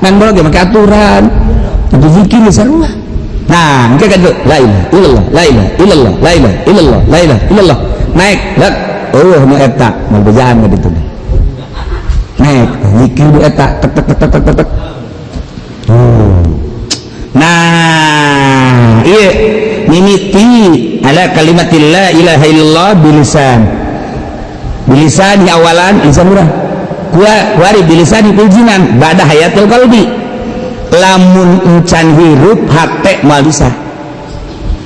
A: ngan boleh ge make aturan. Itu zikir sarua. Nah, engke kan la ilaha illallah, la ilaha illallah, la ilaha illallah, la ilaha illallah. Naik lek eueuh nu eta mau bejaan ka ditu naik zikir nu eta tek tek tek tek tek tek. Nah ieu mimiti ala kalimatil la ilaha illallah bilisan bilisan awalan lisan urang kuari bilisan pijinan ba'da hayatil qalbi. Lamun encan hirup hate moal bisa,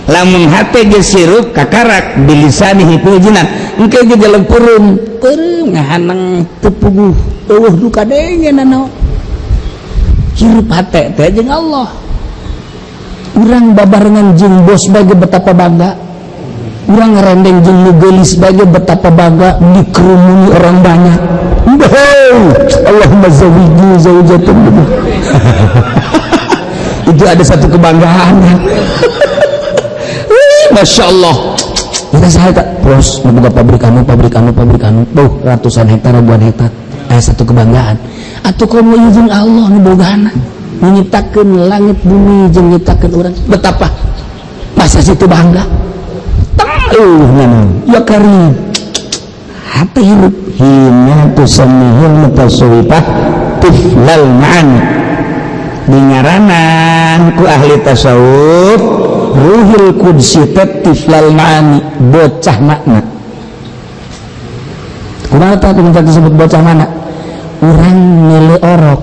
A: lamun hate geus hirup kakarak bilisanihi pijinan engke ge jeleng peureum peureum ngahaneng teu puguh eueuh nu kadenge nanaon hirup hate teh jeung Allah. Urang babarengan jeung bos bae betapa bangga, urang ngarendeng jeung nu geulis bae betapa bangga dikerumuni orang banyak. Allahumma zawijni zaujatan. Itu ada satu kebanggaan. Masya Allah. Kita saya tak bos membuka pabrik anu, pabrik anu, pabrik anu, tuh ratusan hektar, ribuan hektar. Satu kebanggaan. Atau kamu izin Allah nu bogana, menyiptakeun langit bumi jeung nyiptakeun urang. Betapa masa situ bangga. Teuh ya karim. Hati hirup hina tusammihul mutasawwifah tiflal ma'ani. Dingaranan ku ahli tasawuf ruhul qudsi tiflal ma'ani, bocah makna. Kumaha tah kumaha disebut bocah mana? Urang nilai orok.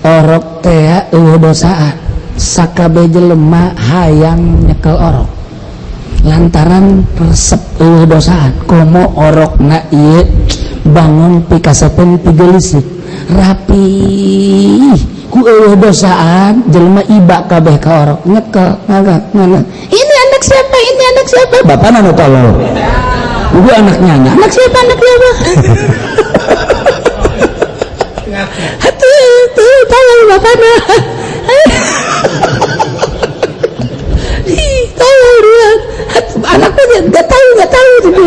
A: Orok teh eueuh dosaan. Sakabeh jelema hayang nyekel orok. Lantaran resep eueuh dosaan. Komo orokna ieu bangun pikasepen pigelis rapi. Ku eueuh dosaan jelema iba kabeh ka orok nyekel ngagak ngana. Ini anak siapa? Ini anak siapa? Bapana nu tolol. Ibu anaknya, anak siapa? Anak siapa? Atuh, tuh tolol bapana. Ih, tolol dia. Anaknya enggak tahu, enggak tahu itu.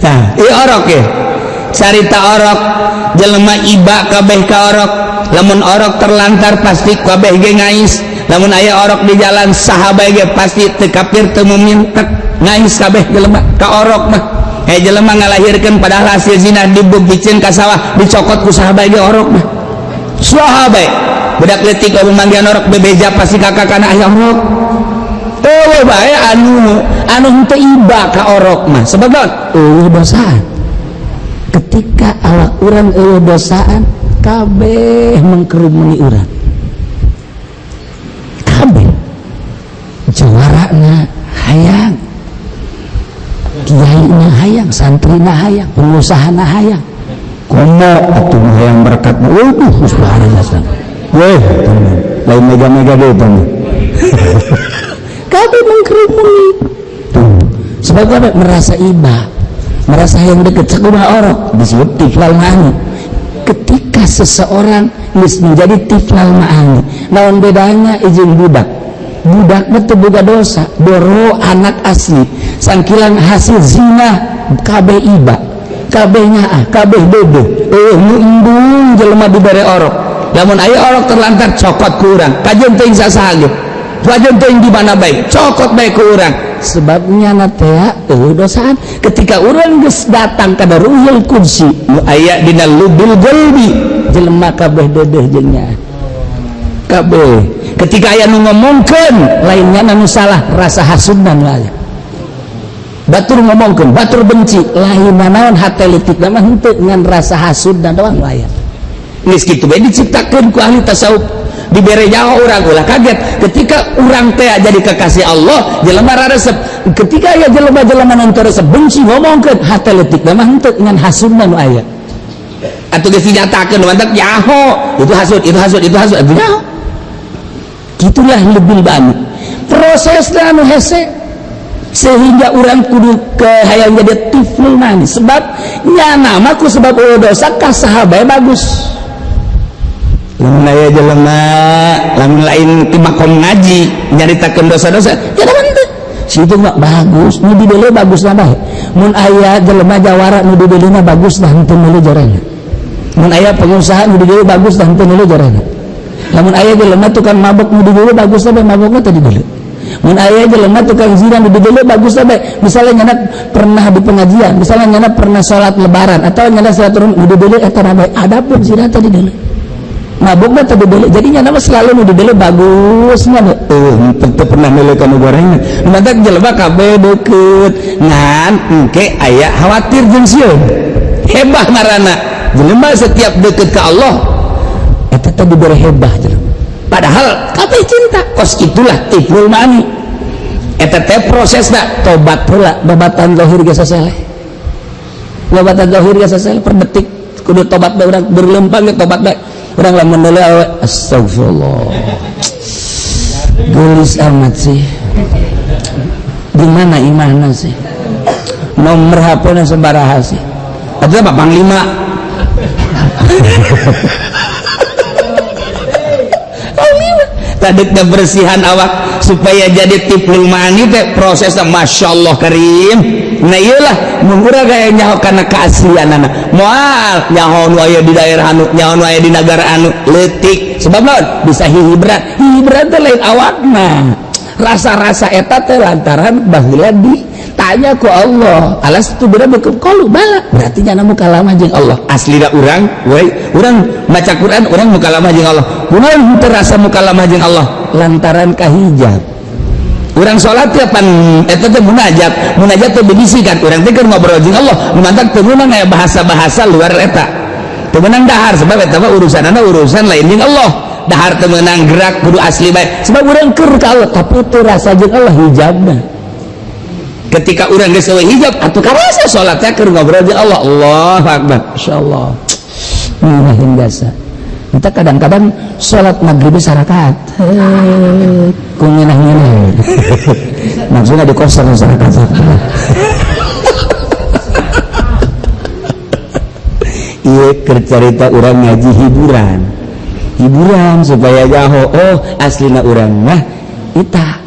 A: Nah, ieu orok ya. Carita orok jelema iba kabeh ka orok. Lamun orok terlantar pasti kabeh ge ngais. Lamun aya orok di jalan saha bae ge pasti teu kafir teu mukmin tek ngais kabeh jelema ka orok mah. Jelema ngalahirkeun padahal hasil zina dibugikeun ka sawah dicokot ku saha bae ge orok mah. Saha bae budak leutik lamun manggihan orok bebeja pasti kakak kana aya orok. Eueuh bae anu anu henteu iba ka orok mah sebab naon? Eueuh dosaan. Ketika awak urang eueuh dosaan kabeh mengkerumuni urang. Kabeh juarana hayang, kiaina hayang, santrina hayang, pengusahana hayang. Komo atuh hayang berkat. Waduh, subhanallah. Weh, lain mega-mega deui teh. Kabeh mengkerumuni. Tuh, sebab kabeh merasa iba, merasa hayang deket sakumaha orok disebut tiflal ma'ani. Ketika seseorang geus menjadi tiflal ma'ani, naon bedanya izin budak? Budak mah teu boga dosa, doro anak asli, sangkilan hasil zina kabeh iba, kabeh nyaah, kabeh deudeuh. Eueuh nu embung jelema dibere orok. Lamun aya orok terlantar cokot ku urang, kajeun teuing sasaha ge. Kajeun teuing di mana bae, cokot bae ku urang. Sebabnya na teh eueuh dosaan. Ketika urang geus datang ka Ruhul Qudsi, nu aya dina lubil qalbi, jelema kabeh deudeuh jeung nyaah. Kabeh. Ketika aya nu ngomongkeun lainnya nu salah, rasa hasudna nu aya. Batur ngomongkeun, batur benci, lain naon hate leutik mah henteu ngan rasa hasudna doang nu aya. Geus kitu bae diciptakeun ku ahli tasawuf. Dibere nyawa urang ulah kaget ketika urang teh jadi kekasih Allah, jelema raresep. Ketika aya jelema-jelema nu teu resep benci ngomongkeun, hate leutik mah henteu ngan hasudna nu aya. Atuh geus dinyatakeun mantap nyaho, itu hasud, itu hasud, itu hasud, itu nyaho. Gitulah lebih banyak. Prosesna anu hese sehingga urang kudu ke hayang jadi tiflul manis, sebab nyana mah ku sebab eueuh dosa ka saha bae bagus. Lamun aya jelema lamun lain ti makom ngaji nyaritakeun dosa-dosa, ya teu situ mah bagus, nu dibeule bagus lah bae. Mun aya jelema jawara nu dibeulena bagus lah henteu meuli jorena. Mun aya pengusaha nu dibeule bagus lah henteu meuli jorena. Lamun aya jelema tukang mabok nu dibeule bagus lah bae, mabokna teu dibeule. Mun aya jelema tukang zina nu dibeule bagus lah bae. Misalnya nyana pernah di pengajian, misalnya nyana pernah salat lebaran atau nyana salat turun nu dibeule eta bae, adapun zina teu dibeule. Mabokna teu dibeule. Jadi nyana mah selalu nu dibeule bagus nya teu pernah meuli ka nu gorengan. Nu mantak jelema kabeh deukeut ngan engke aya khawatir jeung sieun. Hebah ngaranna. Jelema setiap deukeut ka Allah eta teh dibere hebah jelema. Padahal kabeh cinta. Kos itulah tiflul mani. Eta teh prosesna tobat heula, babatan zahir ge saseleh. Babatan zahir ge saseleh per detik kudu tobat bae urang berlempang ge tobat bae. Urang lamun deuleu awe astagfirullah. Geulis amat sih. Di mana imahna sih? Nomor HP-na sabaraha sih? Atuh Pak Panglima. Tadi kebersihan awak supaya jadi tiflul mani teh prosesna masyaallah karim. Nah iyalah mun urang gaya nyaho kana keaslianana. Moal nyaho nu aya di daerah anu, nyaho nu aya di nagara anu leutik. Sebab naon? Bisa hihibran. Hihibran teh lain awakna. Rasa-rasa eta teh lantaran baheula ditanya ku Allah. Alastu birabbikum qalu bala. Berarti nyana mukalamah jeung Allah. Aslina urang we, urang maca Quran urang mukalamah jeung Allah. Kunaon henteu rasa mukalamah jeung Allah? Lantaran kahijab. Urang salat teh pan eta teh munajat. Munajat teh bisikan urang teh keur ngobrol jeung Allah. Nu mantak teu meunang aya bahasa-bahasa luar eta. Teu meunang dahar sebab eta mah urusanana urusan lain jeung Allah. Dahar teu meunang gerak kudu asli bae. Sebab urang keur ka Allah tapi teu rasa jeung Allah hijabna. Ketika urang geus eueuh hijab atuh karasa salat teh keur ngobrol jeung Allah. Allahu akbar. Insyaallah. Ngeunaheun jasa. Kita kadang-kadang sholat maghrib sarakaat ku ngeunah-ngeunah. Maksudnya di kosan sarakaat. Ieu keur carita urang ngaji hiburan. Hiburan supaya nyaho oh aslina urang mah ita.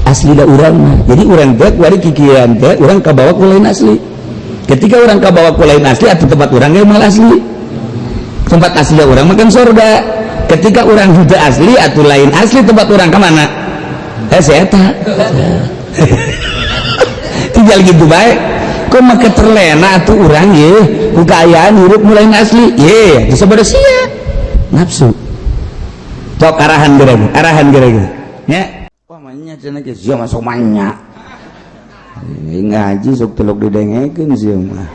A: Aslina urang mah. Jadi urang teh kuari kikiran teh urang kabawa ku lain asli. Ketika urang kabawa ku lain asli atuh tempat urang ge moal asli. Tempat asli orang makan surga. Ketika orang sudah asli atau lain asli tempat orang kemana? Saya tak. Tinggal gitu baik. Kok make terlena atuh urang ye? Ku kaayaan hirup mulai asli. Ye, disebut sia. Nafsu. Tok arahan gereg, arahan gereg. Nya. Wah manya cenah ge sia masuk manya. Ngaji sok teluk didengekeun sia mah.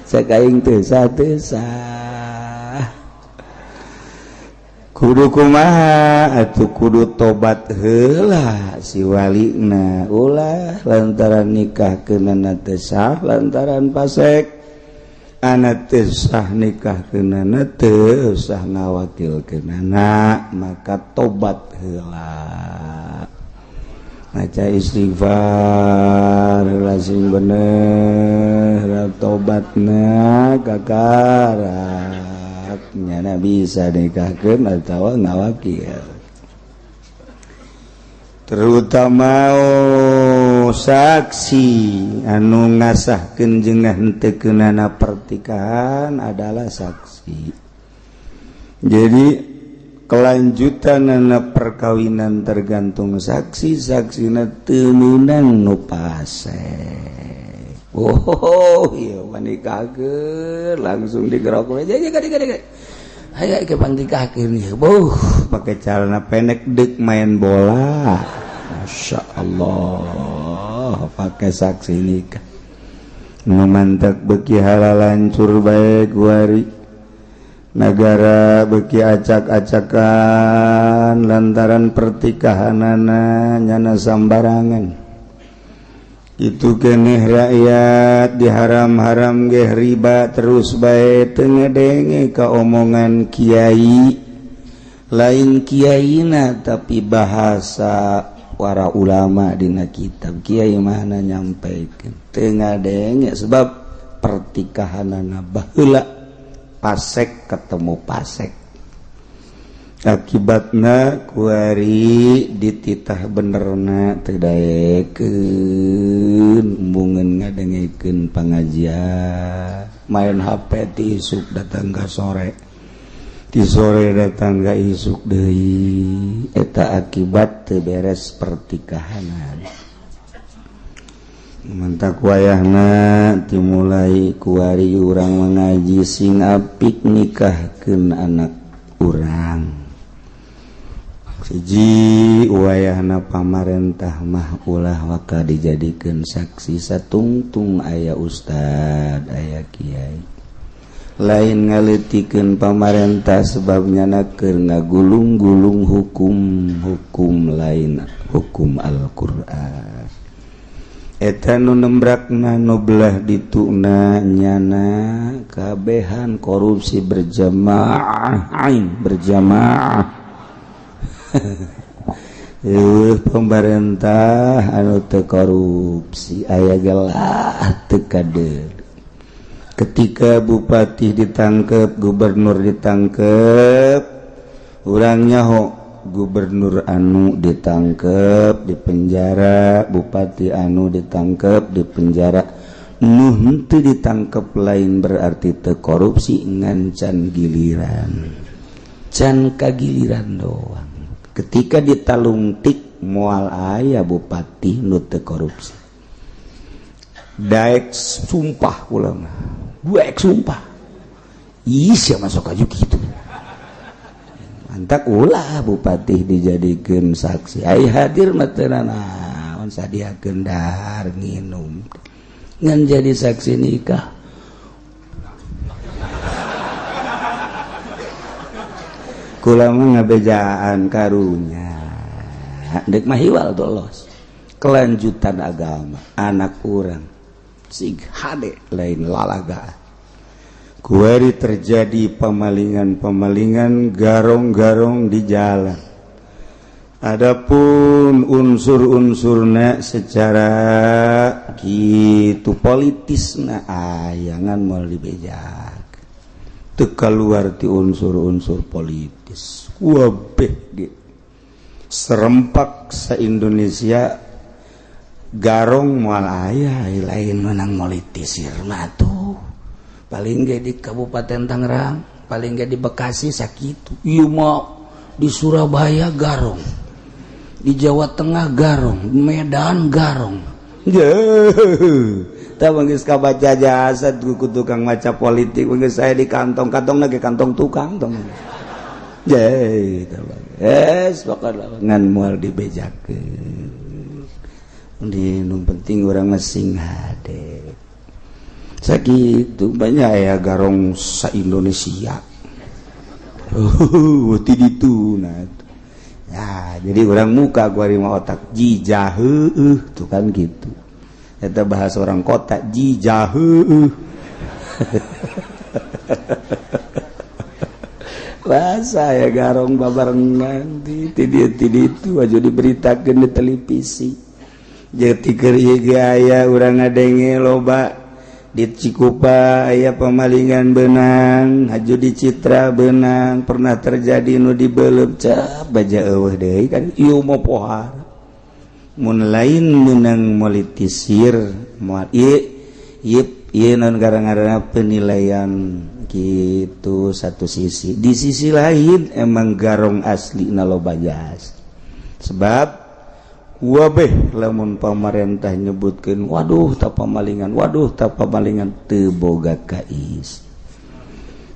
A: Sakaing teu sah teu sah. Kudu kumaha atuh kudu tobat heula si walina ulah lantaran nikah keunana teu sah lantaran pasek anak teu sah nikah keunana teu sah ngawakilkeunana maka tobat heula. Maca istighfar sing bener tobatna kakarak nyana bisa nikahkeun atawa ngawakil. Terutama saksi anu ngasahkeun jeung henteu keunana pertikahan adalah saksi. Jadi kelanjutan anak perkawinan tergantung saksi, saksina teu meunang nu pasek. Oh iya manikahkeun langsung digerok we jadi gade. Hayo ke pangnikahkeun ieu. Buh, pake celana pendek deuk main bola. Masya Allah, pake saksi nikah. Nu mantak beuki halalancur bae kuari. Nagara beki acak-acakan lantaran pertikahanana nyana sambarangan. Itu keneh rakyat diharam-haram geh riba terus bae teu ngedenge ka omongan kiai. Lain kiaina tapi bahasa para ulama dina kitab kiai mana nyampaikan teu ngadenge sebab pertikahanana baheula pasek ketemu pasek. Akibatna kuari dititah benerna teu daekeun embungeun ngadengekeun pangajian, main HP ti isuk datang ka sore, ti sore datang ka isuk deui. Eta akibat teu beres pertikahanan. Mantak wayahna dimulai kuari urang mengaji sing apik nikahkeun anak urang. Siji wayahna pamarentah mah ulah waka dijadikeun saksi satungtung aya ustad aya kiai. Lain ngaleutikeun pamarentah sebab nyana keur ngagulung-gulung hukum-hukum lain hukum Al-Qur'an. Eta nu nembrakna nu belah dituna nyana kabehan korupsi berjamaah aing berjamaah. Pemerintah anu teu korupsi aya gelah teu kadeul. Ketika bupati ditangkep, gubernur ditangkep, urang nyaho gubernur anu ditangkep di penjara, bupati anu ditangkep di penjara. Nu henteu ditangkep lain berarti teu korupsi, ngan can giliran, can kagiliran doang. Ketika ditalungtik moal aya bupati nu teu korupsi. Daek sumpah kula mah, daek sumpah. Ih sia masuk aja gitu. Mantak ulah bupati dijadikeun saksi. Ai hadir mah teu nanaon sadiakeun dahar nginum. Ngan jadi saksi nikah. Kula mah ngabejaan karunya. Dek mah hiwal dolos. Kelanjutan agama anak urang sing hade lain lalaga. Kuari terjadi pemalingan-pemalingan garong-garong di jalan. Adapun unsur-unsurna secara kitu politisna ayangan moal dibejak. Teu kaluar ti unsur-unsur politis. Wabeh ge serempak sa-Indonesia garong moal aya lain menang politisir mah tuh. Paling ge di Kabupaten Tangerang, paling ge di Bekasi sakitu. Ieu mah di Surabaya garong, di Jawa Tengah garong, Medan garong. Tah geus kabaca jasad ku tukang maca politik geus saya di kantong-kantong lagi kantong tukang tong. Ye, tah es pokona ngan moal dibejakeun. Di nu penting urang mah sing hade. Sakitu banyak ya garong sa Indonesia. Ti ditu nah. Ya, jadi orang muka gua mah otak jijah heueuh tuh kan gitu. Eta bahasa orang kota jijah heueuh. Bahasa ya garong babarengan di ti ditu aja diberitakeun di televisi. Jadi keur ieu ge aya urang ngadenge loba di Cikupa aya pemalingan benang, haju di Citra benang, pernah terjadi nu dibeleup cap baja eueuh deui kan ieu mah pohara. Mun lain meunang politisir moal ieu ieu non gara-gara penilaian gitu satu sisi. Di sisi lain emang garong asli na loba jas. Sebab wabeh lamun pamarentah nyebutkeun waduh ta pamalingan, waduh ta pamalingan teu boga kais.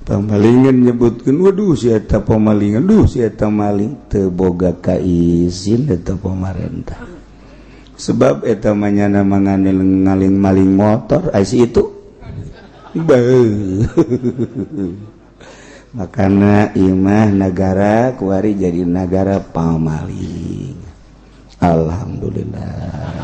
A: Pamalingan nyebutkeun waduh si eta pamalingan, duh si eta maling teu boga kaisin eta pamarentah. Sebab eta mah nyana ngaling maling motor ai si itu. Beuh. Makana ieu mah nagara kuari jadi nagara pamaling. Alhamdulillah.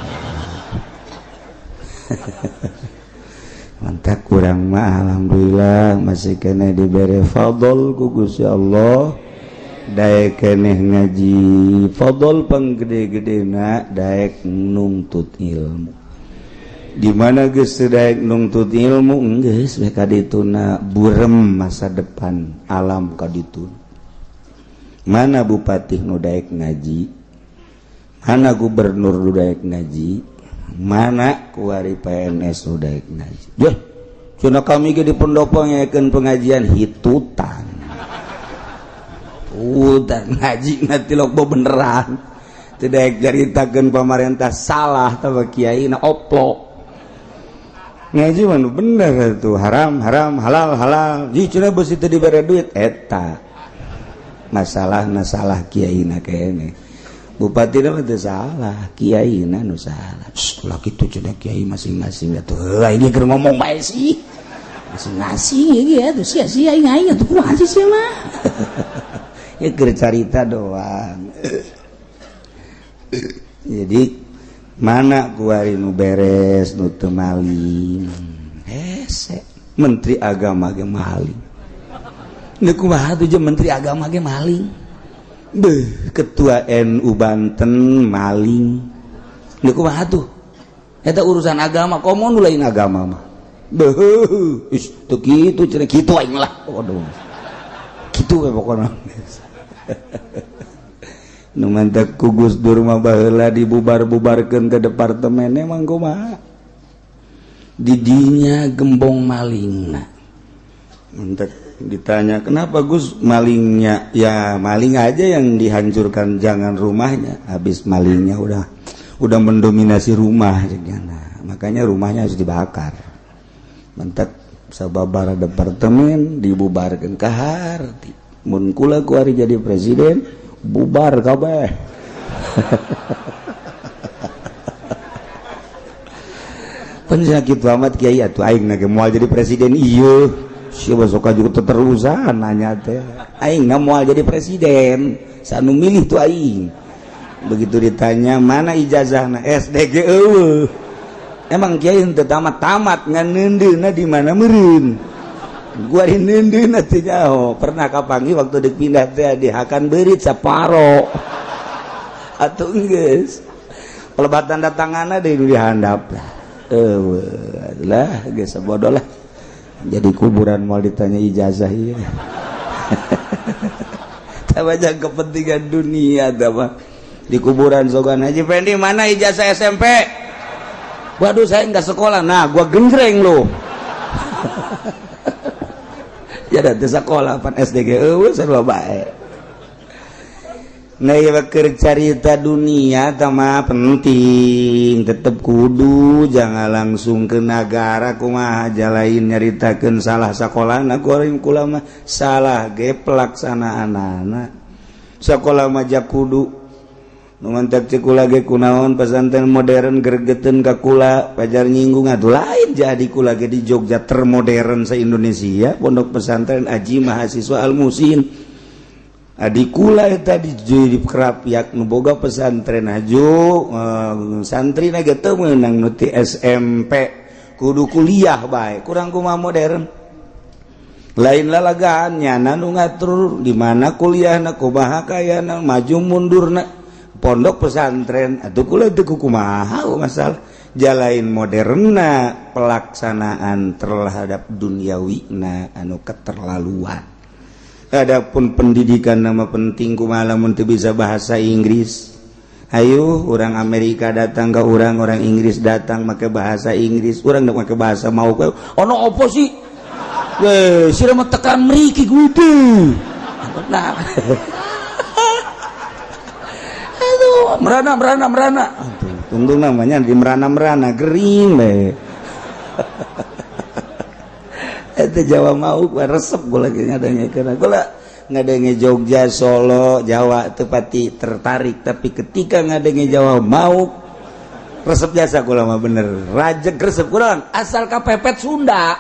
A: Mantap kurang mah alhamdulillah masih kena diberi fadl ku Gusti Allah, Daek keneh ngaji fadol panggede-gedena daek nungtut ilmu. Di mana geus daek nungtut ilmu geus we kadituna burem masa depan alam kaditu. Mana bupati nu daek ngaji, mana gubernur nu daek ngaji, mana kuari PNS nu daek ngaji. Duh, cenah kami ge di pendopo ngayakeun pengajian hitutan. Udah ngaji nanti lok beneran. Tidak caritakeun pemerintah salah tambah kiai na oplok. Ngaji mah nu bener tuh, haram haram halal halal. Ji cenah beusi teu dibere duit eta. Masalah salah kiai na kene. Bupati mah teu salah, kiai na nu salah. Ulah kitu cenah kiai masing-masing atuh. Heuh ini keur ngomong bae sih. Masing-masing ieu atuh sia-sia aing aing atuh kumaha sih sia mah. Ya keur carita doang. Jadi mana kuari nu beres nu teu maling. Hese menteri agama ge maling. Nu kumaha tuh jeung menteri agama ge maling. Beuh, ketua NU Banten maling. Nu kumaha tuh? Eta urusan agama, komo nu lain agama mah. Beuh, ih teu kitu cenah kitu aing lah. Waduh. Kitu we pokona. Nu mantak ku Gus Dur mah baheula dibubar-bubarkeun ke departemen emang kumaha. Didinya gembong malingna. Mantak ditanya kenapa Gus malingnya, ya maling aja yang dihancurkan, jangan rumahnya. Habis malingnya udah mendominasi rumah, nah, makanya rumahnya harus dibakar. Mentek sababara departemen dibubarkan ke harti. Mun kula kuari jadi presiden bubar kabeh. Penyakit amat kiai atuh aing na ge moal jadi presiden ieu. Siapa suka juga terusan nanya teh. Aing nggak mau jadi presiden, sanu milih tuh aing. Begitu ditanya mana ijazahna SDG eueuh. Emang kiai henteu tamat-tamat ngan neundeunna di mana meureun. Gua dineundeunna teh nyaho. Pernah kapanggih waktu dipindah teh di hakan beurit saparo. Atuh geus. Pelebatan datanganna deui dihandap lah. Eueuh lah geus bodoh lah. Jadi kuburan mau ditanya ijazah iya. Tapi kepentingan dunia tama. Di kuburan sogan Haji Fendi mana ijazah SMP? Waduh saya nggak sekolah. Nah gua genjreng lo. Ya ada sekolah pan SDG eueuh sarua bae. Nah ieu keur carita dunia tama penting tetep kudu jangan langsung ke negara kumaha jalain nyaritakeun salah sakolana kuring kula mah salah ge pelaksanaanana. Sakola mah jak kudu nu mantak cek kula ge kunaon pesantren modern gregeteun ka kula pajar nyinggung atuh lain jadi kula ge di Jogja termodern se-Indonesia pondok pesantren Aji Mahasiswa Al Musin. Adi kula eta di Kerapiak nu boga pesantren aju santri na ge teu meunang nu ti SMP kudu kuliah bae kurang kumaha modern lain lalagaan nyana nu ngatur di mana kuliahna kumaha kayana maju mundurna pondok pesantren atuh kula teu kumaha masalah jalain moderna pelaksanaan terhadap duniawina anu keterlaluan. Adapun pendidikan nama penting kumaha lamun teu bisa bahasa Inggris. Ayo orang Amerika datang ke orang, orang Inggris datang make bahasa Inggris, urang make bahasa mau ke. Ono opo sih? Weh, sira mah tekan mriki kudu. Nah. Aduh, merana merana merana. Aduh, tunggu namanya di merana-merana gering we. Itu Jawa mau resep gue lagi ngadenge karena gue lah ngadenge Jogja Solo Jawa tepati tertarik, tapi ketika ngadenge Jawa mau resep jasa gue lama bener rajek resep kurang asal kepepet Sunda.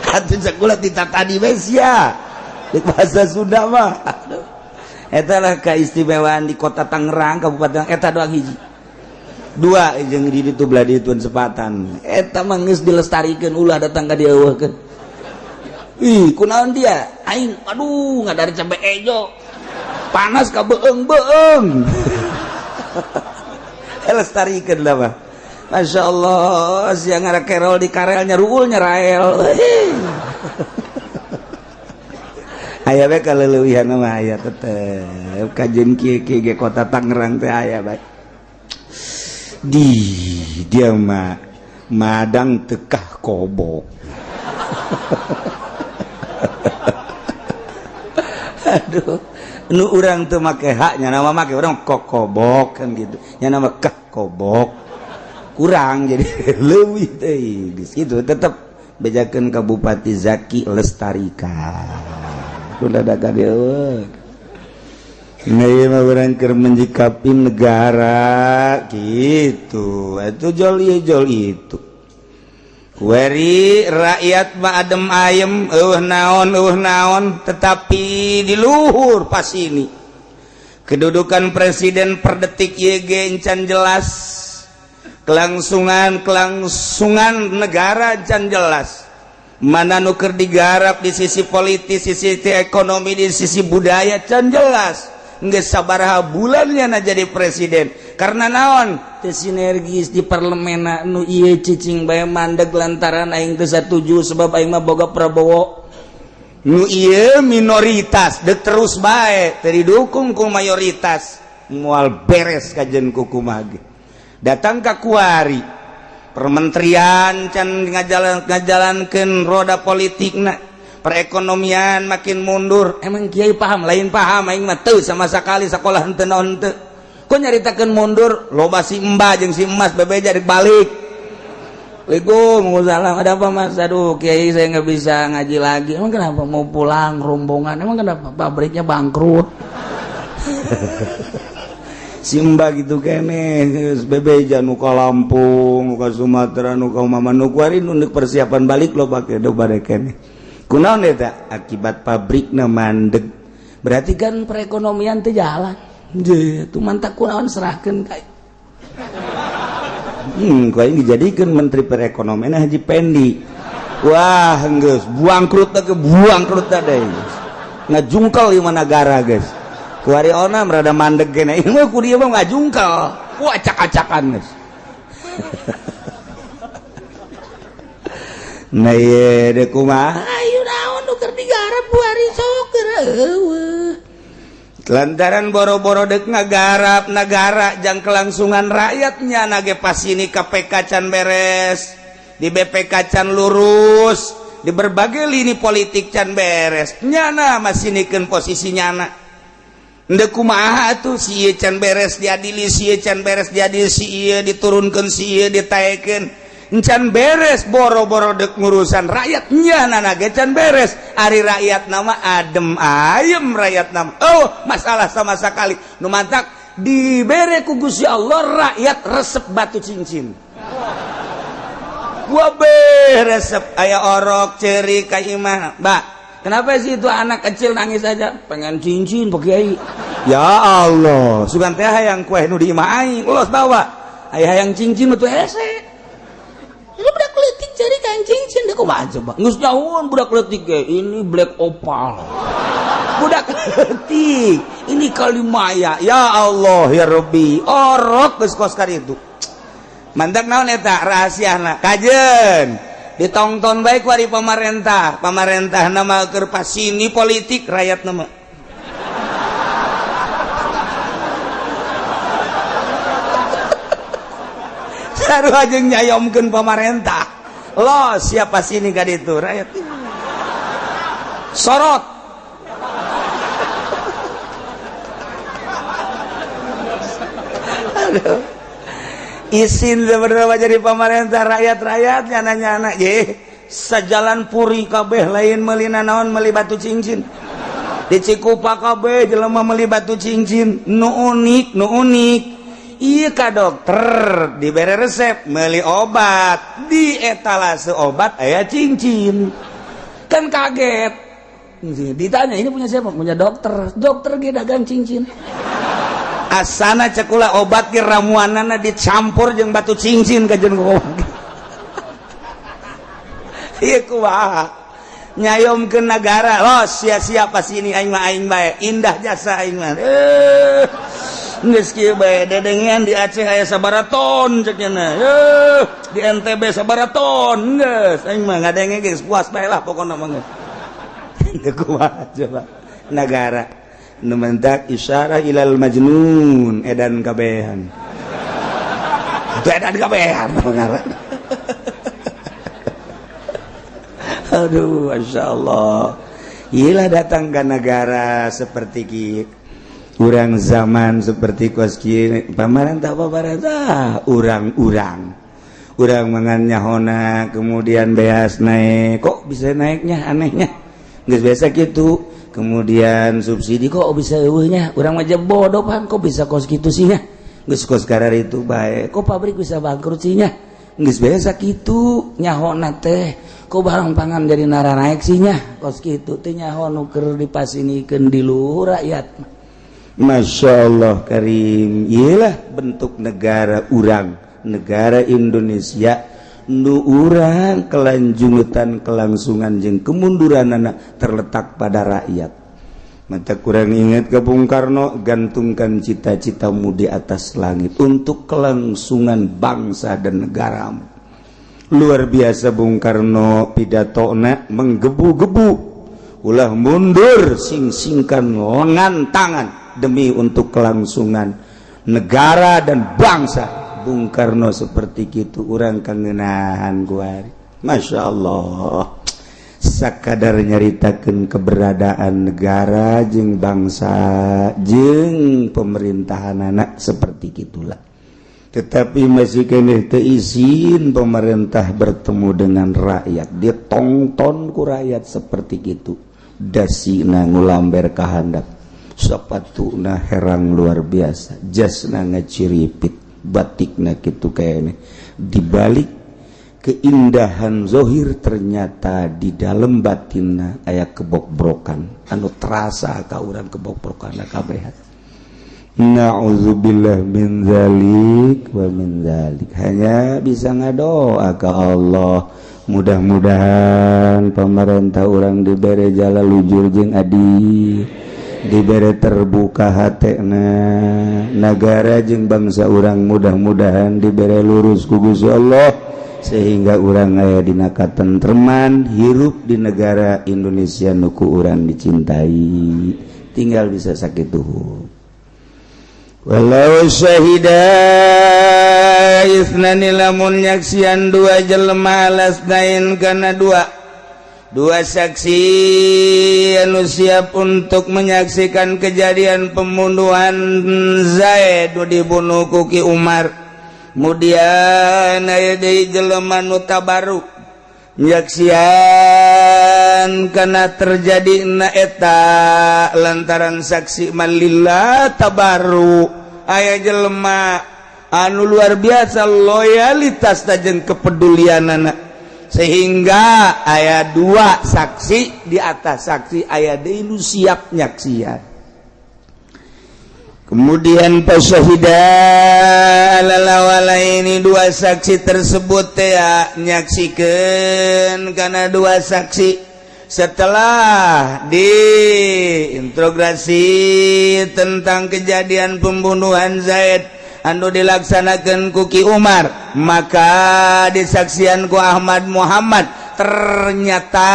A: Atuh cek kula tadi besia di bahasa Sunda mah. Eta lah keistimewaan di kota Tangerang kabupaten eta doang hiji dua jeung di ditu belah ditu sepatan eta mah geus dilestarikeun ulah datang ka dieuweuhkeun. Ih, kunaon dia? Aing, aduh, ngadar cabe ejo. Panas ka beung-beung. Lestarikan lah mah. Masya Allah, siang ngara kerol di karelnya ruul nyerael. Aya bae kaleuwihan mah aya tetep kajen kieu kieu ge kota Tangerang teh aya bae. Di dia mah madang tekah kobok. Aduh, nu urang teu make haknya nama make urang kokobok kan gitu. Nya nama kah kobok. Kurang jadi leuwih teh geus kitu tetep bejakeun ka Bupati Zaki lestarikan. Udah ada ka dieu. Nah, ieu mah urang keur menyikapi negara gitu. Itu jol ieu jol itu. Kuari rakyat mah adem ayem eueuh naon tetapi di luhur pas ini. Kedudukan presiden per detik ieu ge encan jelas. Kelangsungan negara can jelas. Mana nu keur digarap di sisi politis, sisi ekonomi, di sisi budaya can jelas. Geus sabaraha bulannya na jadi presiden. Karena naon? Teu sinergis di parlemen nu ieu cicing bae mandeg lantaran aing teu satuju sebab aing mah boga Prabowo. Nu ieu minoritas deuk terus bae teu didukung ku mayoritas. Moal beres kajen ku kumaha ge. Datang ka kuari permenterian can ngajalankeun roda politikna, perekonomian makin mundur. Emang kiai paham? Lain paham aing mah teu sama sekali sekolah henteu naon teu. Kok nyaritakeun mundur loba si embah jeung si emas bebeja rek balik. Waalaikumsalam, ada apa mas? Aduh kiai saya nggak bisa ngaji lagi. Emang kenapa? Mau pulang rombongan. Emang kenapa? Pabriknya bangkrut. Simba gitu kene bebeja nu ka Lampung, nu ka Sumatera, nu ka Mama nu kuari nu persiapan balik lo pake do bade kene. Kunaon eta? Akibat pabrikna mandeg. Berarti kan perekonomian teh jalan. Je, tu mantak kunaon serahkeun ka. Ku aing dijadikeun menteri perekonomian Haji Pendi. Wah, geus buangkrut teh buangkrut teh deui. Ngajungkel ieu negara geus. Kuari onam rada mandeg kene. Ieu mah ku dieu mah ngajungkel. Wah, acak-acakan geus. Nah ieu deui kumaha? Ayo naon nu keur digarap kuari sok keur eueuh. Lantaran boro-boro dek ngagarap negara jang kelangsungan rakyatnya nage pas ini KPK can beres, di BPK can lurus, di berbagai lini politik can beres. Nyana masih nikeun posisi nyana. Ndek kumaha atuh si ieu can beres diadili, si ieu can beres diadili, si ieu diturunkeun, si ieu ditaekeun. Encan beres boro-boro dek ngurusan rakyat nyana nage can beres. Ari rakyat nama adem ayem rakyat nama. Oh, masalah sama sekali. Nu mantak dibere ku Gusti Allah rakyat resep batu cincin. Gua resep aya orok ceri ka imah. Mbak, kenapa sih itu anak kecil nangis aja? Pengen cincin Pak Kiai. Ya Allah, sugan teh hayang kue nu di imah aing, ulos bawa. Aya hayang cincin mah hese. Ini budak leutik cari kan cincin deh kumaha coba. Geus jauhan budak leutik ge, ini black opal. Budak leutik, ini kalimaya. Ya Allah ya Rabbi, orok geus kos ka ditu. Mantak naon eta rahasiana? Kajen. Ditongton baik wari pemerintah, pemerintah nama keur pasini politik rakyat nama. Sarua jeung nyayomkeun pemerintah. Lo siapa sini ka ditu rakyat. Sorot. Aduh. Isin sebenarnya jadi pemerintah rakyat-rakyat nyana-nyana ye sajalan puri kabeh lain meuli nanaon meuli batu cincin di Cikupa kabeh jelema meuli batu cincin nu unik ieu ka dokter dibere resep meuli obat di etalase obat aya cincin kan kaget ditanya ini punya siapa punya dokter dokter ge dagang cincin asana cekula obat ge ramuanana dicampur jeung batu cincin kajen kumaha ieu kumaha Nyayom ke negara. Oh, sia-sia pas ini aing mah, aing bae indah jasa aing mah. Eh, geus kieu bae dedengean di Aceh aya sabaraton cek nya. Eh, di NTB sabaraton, geus aing mah ngadenge geus puas bae lah pokona mah geus. Teu kumaha coba negara nu mentak isyarah ilal majnun, edan kabehan. Itu edan kabehan pengaran. Aduh, Masya Allah. Iyalah, datang ke negara seperti ki urang zaman seperti kos kieu, pamarentah pamarentah urang-urang urang mangan nyahona. Kemudian beas naik, kok bisa naiknya, anehnya, geus biasa gitu. Kemudian subsidi kok bisa eueuhnya, urang mah bodoh pan, kok bisa kos gitu sih nya? Geus kos karar itu bae, kok pabrik bisa bangkrut sih nya? Geus biasa gitu nyahona teh. Kok barang pangan jadi nara naik sih nya? Kos gitu teh nyaho nu keur dipasinikeun di luhur rakyat. Masya Allah Karim, iyalah bentuk negara urang, negara Indonesia nu urang kelanjutan kelangsungan jeung kemunduran anak terletak pada rakyat. Mata kurang ingat ke Bung Karno, gantungkan cita-citamu di atas langit untuk kelangsungan bangsa dan negaramu. Luar biasa Bung Karno pidatona menggebu-gebu, ulah mundur, sing-singkan lengan tangan demi untuk kelangsungan negara dan bangsa. Bung Karno seperti itu, urang kangenahan kuari. Masya Allah, sakadar nyaritakan keberadaan negara jeung bangsa jeung pemerintahan anak seperti itulah, tetapi masih keneh teu izin pemerintah bertemu dengan rakyat, ditongton ku rakyat seperti gitu, dasina ngulamber ka handap, sepatuna herang luar biasa, jasna ngaciripit, batikna gitu kayaknya. Dibalik keindahan zohir ternyata di dalam batinna aya kebokbrokan anu terasa ka urang, kebokbrokan kabehan. Na'udzubillah min zalik wa min zalik. Hanya bisa ngadoa ke Allah, mudah-mudahan pemerintah urang dibere jala lujur jeung adil, dibere terbuka hatena, negara jeung bangsa urang mudah-mudahan dibere lurus ku Gusti Allah, sehingga urang aya dina katentreman hirup di negara Indonesia nu ku urang dicintai. Tinggal bisa sakit tuh. Walau syahida isnani, lamun nyaksian dua jelema, alasnain kana dua dua saksi anu siap untuk menyaksikan kejadian pembunuhan Zaid dibunuh ku Ki Umar. Kemudian aya deui jelema nu tabaru nyaksian karena terjadi na eta, lantaran saksi malillah tabaru, aya jelema anu luar biasa loyalitas jeung kepedulian anak, sehingga aya dua saksi, di atas saksi aya deui nu siap nyaksian. Kemudian pasyahida ini dua saksi tersebut ya nyaksikan karena dua saksi setelah diinterogasi tentang kejadian pembunuhan Zaid anu dilaksanakan ku Ki Umar, maka disaksian ku Ahmad Muhammad, ternyata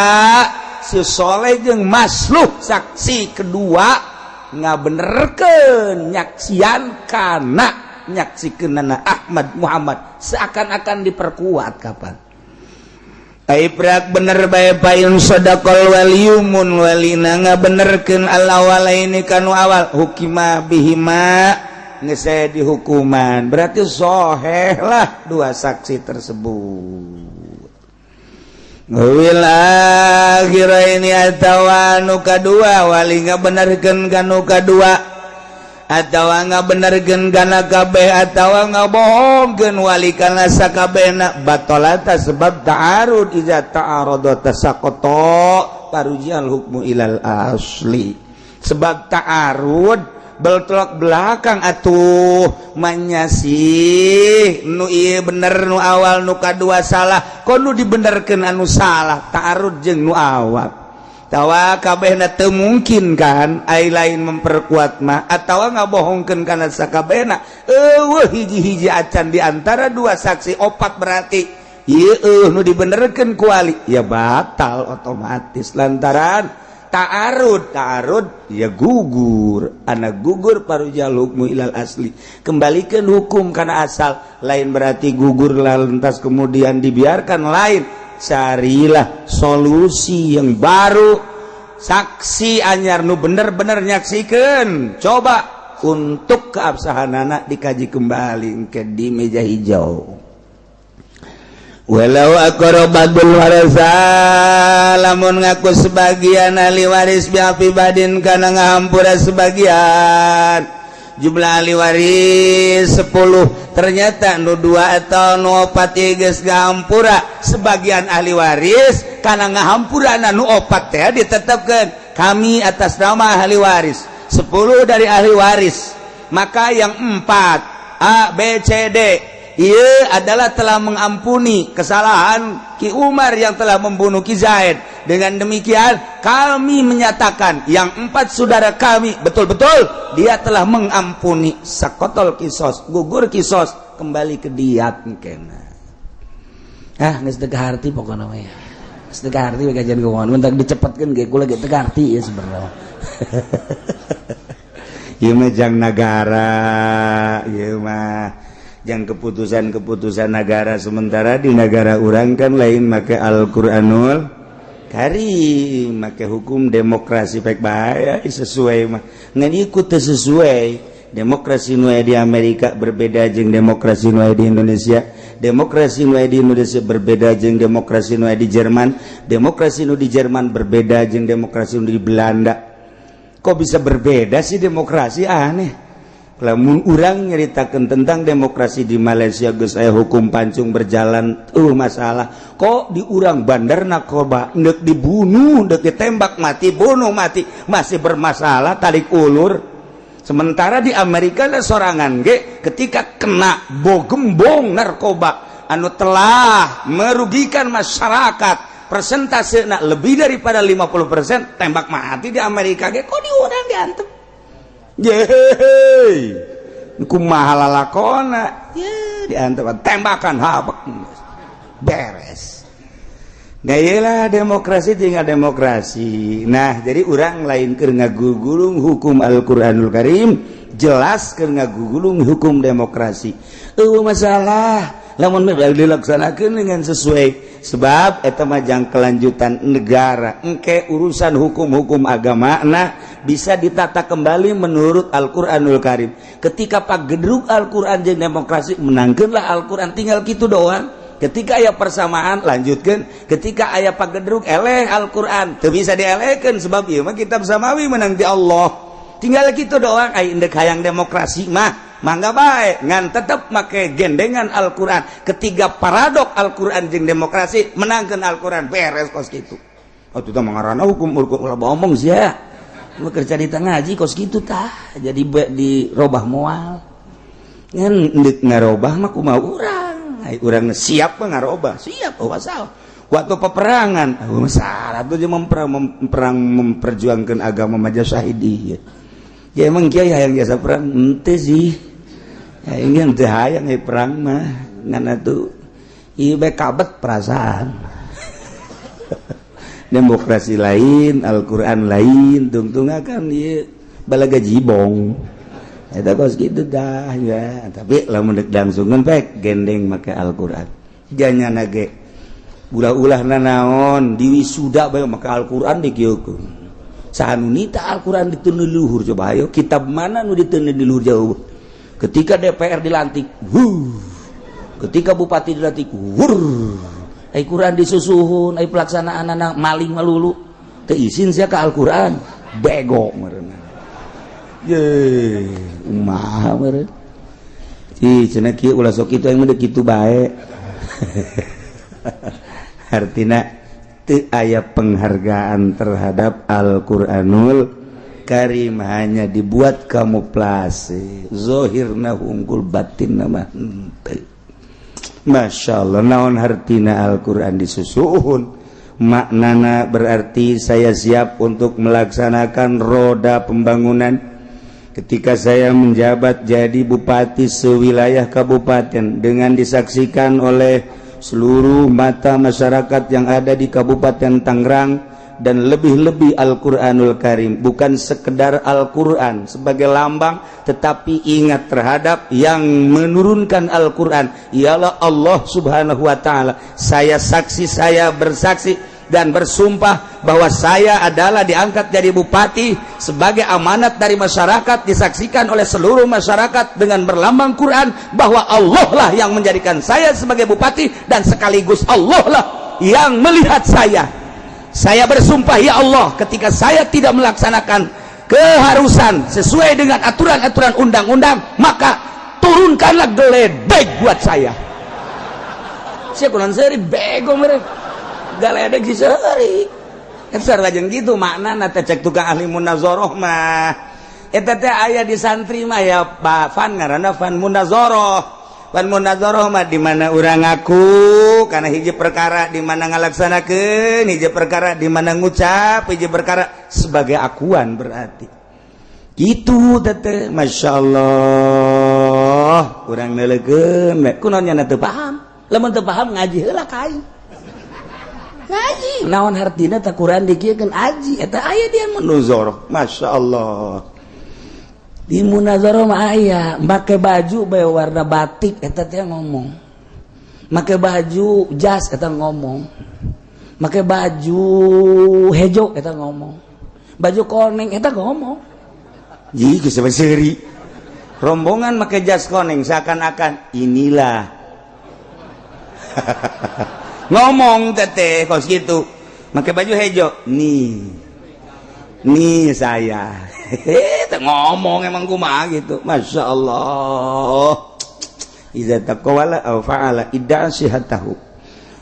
A: si Soleh jeung Masluh saksi kedua ngabenerkeun nyaksian kana nyaksikeunana Ahmad Muhammad, seakan-akan diperkuat. Kapan Aiprak bener bae payun sadaqal waliyumun walina ngabenerkeun al awalaini kanu awal, hukima bihima, geus saya dihukuman, berarti soheh lah dua saksi tersebut. Wil ini atawa nu kadua, wali ngabenerkeun kanu kadua atawa ngabenerkeun kana kabeh atawa ngabohongkeun wali kana sakabehna, batolata, sebab ta'arud. Iza ta'arada tasaqata, farujal hukmu ilal asli, sebab ta'arud. Bertolak belakang atuh. Manya sih nu ieu bener nu awal, nu kadua salah. Kok nu dibenerkeun anu salah? Ta'arud jeung nu awal tawa kabehna teu mungkin kan? Ai lain memperkuat mah atawa ngabohongkeun kana sakabehna. Euweuh hiji-hiji acan di antara dua saksi opat, berarti ieu nu dibenerkeun ku wali ya batal otomatis lantaran ta'arud. Ta'arud ya gugur. Anak gugur, farujal hukmu ilal asli, kembalikan hukum karena asal. Lain berarti gugur lantas kemudian dibiarkan, lain. Carilah solusi yang baru, saksi anyar nu bener-bener nyaksikan. Coba untuk keabsahan anak dikaji kembali ke di meja hijau. Walau aqarra ba'dul warasa, lamun ngaku sebagian ahli waris, bi'afwi ba'din, kana ngahampura sebagian. Jumlah ahli waris 10, ternyata nu dua atau nu opat geus ngahampura. Sebagian ahli waris kana ngahampura nu opat teh ditetapkan kami atas nama ahli waris 10 dari ahli waris, maka yang empat A B C D ia adalah telah mengampuni kesalahan Ki Umar yang telah membunuh Ki Zaid. Dengan demikian kami menyatakan yang empat saudara kami betul-betul dia telah mengampuni. Saqatal qisos, gugur kisos, kembali ke diat kena. Ah, geus teu kaharti pokokna mah ya. Geus teu kaharti kajian keuangan. Mun dicepetkeun ge kula ge teu kaharti ya sebenarnya. Ieu mah jang nagara, ieu mah yang keputusan-keputusan negara. Sementara di negara urang kan lain make Al-Qur'anul Karim, make hukum demokrasi. Baik bahaya sesuai mah ngan ikut sesuai. Demokrasi nu di Amerika berbeda jeung demokrasi nu di Indonesia, demokrasi nu di Indonesia berbeda jeung demokrasi nu di Jerman, demokrasi nu di Jerman berbeda jeung demokrasi nu di Belanda. Kok bisa berbeda sih demokrasi? Aneh. Lamun urang nyeritakan tentang demokrasi di Malaysia geus aya hukum pancung berjalan masalah. Kok di urang bandar narkoba ndek dibunuh, ndek ditembak mati, bunuh mati, masih bermasalah, tarik ulur. Sementara di Amerika ada sorangan ge ketika kena bogembong narkoba anu telah merugikan masyarakat persentase nah lebih daripada 50%, tembak mati di Amerika ge. Kok di urang diantep? Yeay, kumaha lalakona ye diantep tembakan habek beres. Nah, iyalah demokrasi, tinggal demokrasi. Nah, jadi orang lain keur ngagugulung hukum Al-Qur'anul Karim, jelas keur ngagugulung hukum demokrasi. Eueuh masalah lamun dilaksanakeun dengan sesuai, sebab eta mah jang kelanjutan negara. Engke urusan hukum-hukum agama nah bisa ditata kembali menurut Al-Qur'anul Karim. Ketika pagedruk Al-Qur'an jeung demokrasi, menangkeunlah Al-Qur'an, tinggal gitu doang. Ketika aya persamaan, lanjutkan. Ketika aya pagedruk, eleh Al-Qur'an teu bisa dielehkeun, sebab ieu mah kitab samawi, menang di Allah. Tinggal gitu doang. Ai indek hayang demokrasi mah mangga bae, ngan tetep make gendengan Al-Qur'an. Ketiga paradok Al-Qur'an jeung demokrasi, menangkeun Al-Qur'an, beres kos kitu. Oh, itu mah ngaranna hukum ulah ngomong sia. Lu kerja di tengah ngaji kos kitu tah jadi dirobah moal. Ngan endek ngarobah mah kumaha urang? Ai urang siap mah ngarobah, siap. Oh, masalah waktu peperangan, oh, masalah tuh dia memperang, memperang memperjuangkan agama Majapahit ya. Ya emang kiai hayang jasa perang ente sih ya, ini ente hayang ya perang mah, ngan atuh ieu bae kabet perasaan. Demokrasi lain, Al-Qur'an lain, tungtung akan ieu balaga jibong eta kos kitu dah ya. Tapi lamun dek langsungan pek gendeng make Al-Qur'an janya ge ulah-ulah nanaon di wisuda bae make Al-Qur'an dikieukeun. Saha nu nita Al-Qur'an diteun luhur? Coba ayo, kitab mana nu diteun di luhur jauh? Ketika DPR dilantik, wuh. Ketika bupati dilantik, wur. Ai Quran disusuhun, ai pelaksanaan anak maling melulu teu isin sia ka Al-Qur'an, bego meureun. Ye, kumaha meureun? Ih, cenah kieu ulah sok kitu, yang mah kitu bae. Artina teu aya penghargaan terhadap Al-Qur'anul. Karim hanya dibuat kamuflase, zohirna unggul, batin nama henteu. Masya Allah, naon hartina Al-Quran disusuhun? Maknana berarti saya siap untuk melaksanakan roda pembangunan ketika saya menjabat jadi bupati sewilayah kabupaten dengan disaksikan oleh seluruh mata masyarakat yang ada di Kabupaten Tangerang dan lebih-lebih Al-Quranul Karim. Bukan sekedar Al-Quran sebagai lambang, tetapi ingat terhadap yang menurunkan Al-Quran, ialah Allah Subhanahu wa Ta'ala. Saya saksi, saya bersaksi dan bersumpah bahwa saya adalah diangkat jadi bupati sebagai amanat dari masyarakat, disaksikan oleh seluruh masyarakat dengan berlambang Quran, bahwa Allah lah yang menjadikan saya sebagai bupati dan sekaligus Allah lah yang melihat saya. Saya bersumpah, ya Allah, ketika saya tidak melaksanakan keharusan sesuai dengan aturan-aturan undang-undang, maka turunkanlah geledek buat saya. Saya kurang seri bego mereka geledek si seri. Eta lajeng gitu maknana teh cek tukang ahli munazoroh mah. Eta teh aya di santri mah ya, Pak, fan ngaranna fan munazoroh. Fan munazoroh mah di mana urang ngaku karena hiji perkara, di mana ngalaksanakeun hiji perkara, di mana ngucap hiji perkara sebagai akuan, berarti gitu teh. Masya Allah, urang neuleukeun kunaon nya teu paham. Lamun teu paham, ngaji heula ka aing, ngaji naon hartina teh Quran dikieukeun aji. Eta aya dia munazoroh. Masya Allah, di munazoroh mah aya make baju bae warna batik, eta teh ngomong, make baju jas eta ngomong, make baju hejo eta ngomong, baju koneng eta ngomong. Ji geus seuri rombongan make jas koneng, seakan-akan inilah ngomong teteh kos gitu. Make baju hejo, nih nih saya ngomong, emang kumaha gitu. Masya Allah, iza taqawala aw fa'ala idda'a sihatahu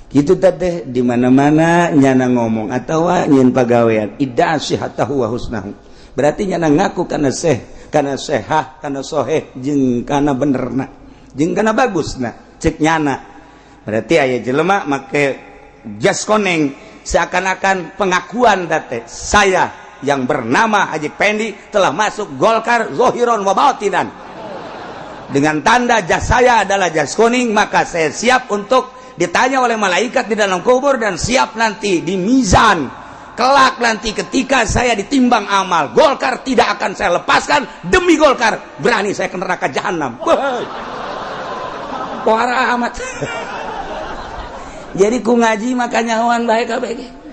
A: gitu teh. Di mana-mana nyana ngomong atau nyin pagawean, idda'a sihatahu wa husnahu, berarti nyana ngaku kana seh, kana sehah, kana soheh, jeung kana benerna, jeung kana bagusna cek nyana. Berarti aya jelema make jas koneng, seakan-akan pengakuan teh, saya yang bernama Haji Pendi telah masuk Golkar zohiron wa batinan dengan tanda jas saya adalah jas kuning, maka saya siap untuk ditanya oleh malaikat di dalam kubur dan siap nanti di mizan kelak nanti ketika saya ditimbang amal. Golkar tidak akan saya lepaskan, demi Golkar berani saya ke neraka jahanam. Pohara amat. Jadi ku ngaji makanya hawan baik kabeh.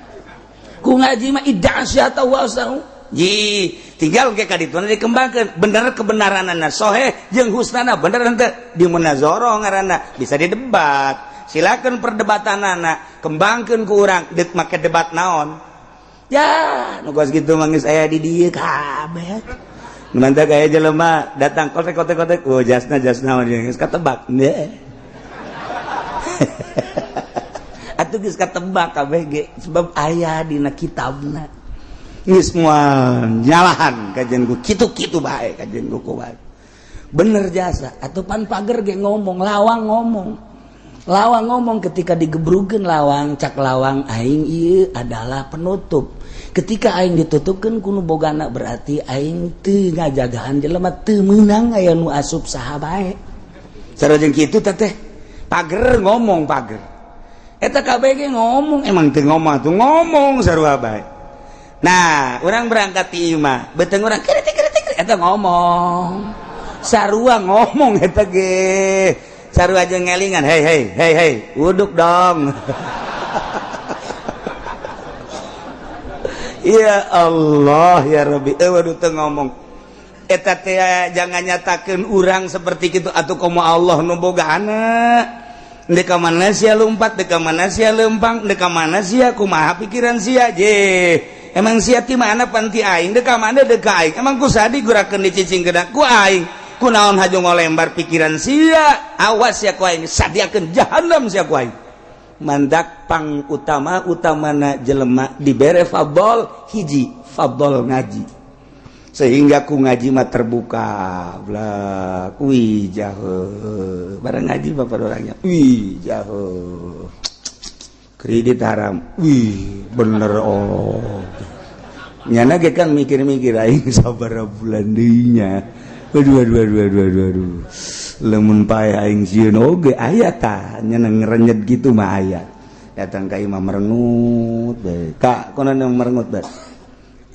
A: Ku ngaji mah idda atau wasahu ji, tinggal ke kaditu dikembangkan bener kebenaranana, soheh jeung husnana, bener henteu di munazoroh ngaranna, bisa didebat. Silakan perdebatanana kembangkeun ku urang, deuk make debat naon ya nu kos kitu mah geus aya di dieu kabeh. Nu mantap aya jelema datang kotek kotek kotek, oh jasna, jasna geus katebak deh. Atuh geus katebak kabeh ge, sebab aya dina kitabna. Geus moal nyalahan kajian ku kitu-kitu bae, kajian ku bae bener jasa. Atau pan pager ge ngomong, lawang ngomong, lawang ngomong ketika digebrugeun lawang, cak lawang, aing ieu adalah penutup. Ketika aing ditutupkeun ku nu bogana, berarti aing teu ngajagaan jelema, teu meunang aya nu asup saha bae. Sareng kitu teh pager ngomong, pager eta KBG ngomong, emang teu ngomong tuh ngomong sarua bae. Nah, orang berangkat ti imah, beuteung urang kritik kritik, eta ngomong sarua, ngomong eta ge sarua jeung ngelingan, "Hei hei hei hei, uduk dong." Ya Allah ya Rabbi, waduh, teu ngomong eta teh. Jangan nyatakeun urang seperti itu atau komo Allah nu boga anak. Deka mana sia lompat, deka mana sia lempang, deka mana sia, kumaha pikiran sia je? Emang sia ti mana? Panti aing deka mana, deka aing? Emang ku sadi gurakeun dicicing kena ku aing? Kunaon haju ngolembar pikiran sia? Awas sia, ku aing sadiakeun jahanam sia ku aing. Mandak pang utama utamana jelema dibere fadol, hiji fadol ngaji. Sehingga ku ngaji mah terbuka blak wih jauh barang ngaji bapak orangnya wih jauh kredit haram wih bener oh nyana ge kan mikir-mikir aing sabaraha bulan deui nya aduh aduh aduh aduh aduh aduh lamun pae aing sieun oge aya tah nyana ngerenyet gitu mah aya datang ka imah merengut bae kak konon yang merengut bae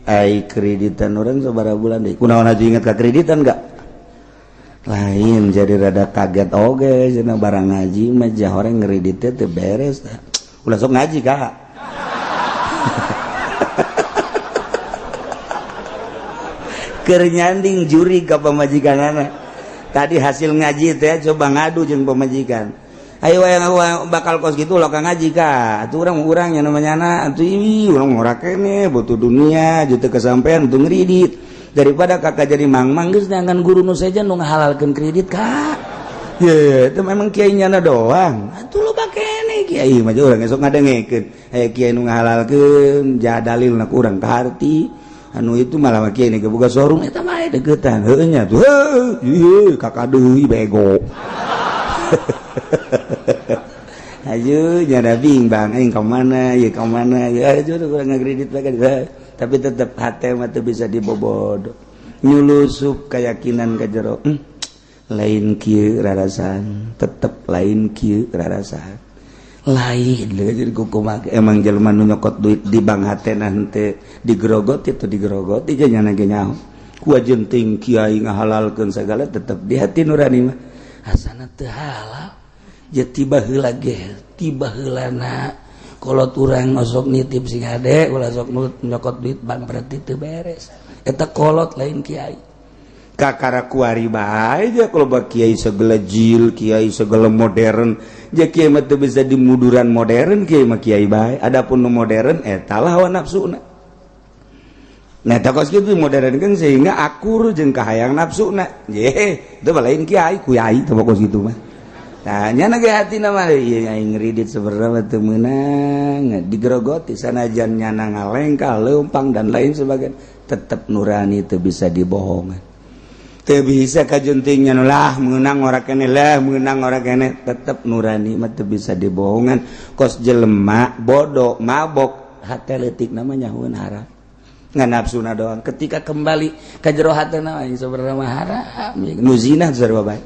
A: ai kreditan orang sabaraha bulan deui kunaon haji inget ka kreditan gak lain jadi rada kaget oge cenah barang ngaji mah jahoreng ngreditnya teu beres tah ulah sok ngaji kak keur nyanding juri ka pamajikanana tadi hasil ngaji teh coba ngadu jeung pamajikan ayo yang bakal kos gitu lo kang ngaji kak atuh urang yang namanya anak atuh ih urang ngora kene butuh dunia juta kesampean butuh ngredit daripada kakak jadi mang-mang geus dengan guru nu sejen nu ngahalalkeun kredit kak ye itu memang kiai nyana doang atuh lo kene kiai mah urang esok ngadengekeun aya kiai nu ngahalalkeun ja dalilna ku urang kaharti anu itu malah kiai nu boga showroom eta mah deukeutan heueuh nya tuh heueuh kakak deui bego ayo nyada bimbang aing ka mana ieu ka mana ya ayo kurang ngakredit lagi tapi tetep hate mah teu bisa dibobodo nyulusup keyakinan ka jero lain kieu rarasan tetep lain kieu rarasan lain jadi kumaha emang jelema nu nyokot duit di bank hatena henteu digrogoti teu digrogoti ge nyana ge nyaho ku jenting kiai ngahalalkeun sagala tetep di hati nurani mah asana teu halal je tiba heula ge tiba heulana kolot urang osok nitip sing hade ulah sok nyokot duit bank berarti teu beres eta kolot lain kiai kakara kuari bae je kalau bak kiai segala jil kiai segala modern je kiai mah teu bisa dimuduran modern kiai mah kiai bae adapun nu modern eta lah hawa nafsuna nah eta kos kitu modern kan sehingga akur jeung kahayang nafsuna ye itu lain kiai kuyai teh kos kitu mah tah nyana ge hatina mah ieu aing ngridit sebenarnya teu meunang digrogoti sanajan nyana ngalengkah leumpang dan lain sebagainya tetep nurani teu bisa dibohongan teu bisa kajuntingnya lah meunang ora keneh lah meunang ora keneh tetep nurani mah teu bisa dibohongan kos jelema bodoh mabok hate leutik namanya nyahueun haram ngan nafsuna doang ketika kembali ka jero hatena aing sebenarnya mah haram nu zina sarua bae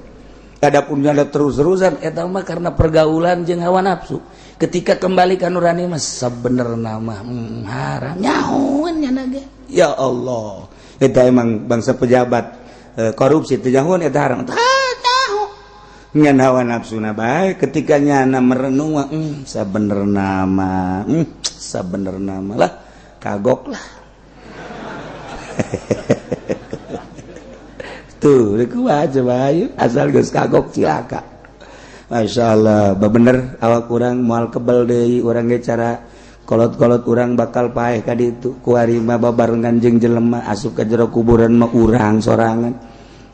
A: adapun ada terus-terusan eta mah karena pergaulan jeung hawa nafsu ketika kembali ka nurani mah sabenerna mah haram nyahoeun nyana ge ya Allah eta emang bangsa pejabat korupsi teu nyahoeun eta haram tahu ngan hawa nafsuna bae ketika nyana merenung sabenerna mah sabenerna mah lah kagok lah tuh kumaha coba ayo asal geus kagok cilaka Masya Allah bener awak urang moal kebel deui urang ge cara kolot-kolot urang bakal paeh ka ditu kuari mah babarengan jeung jelema asup ka jero kuburan mah urang sorangan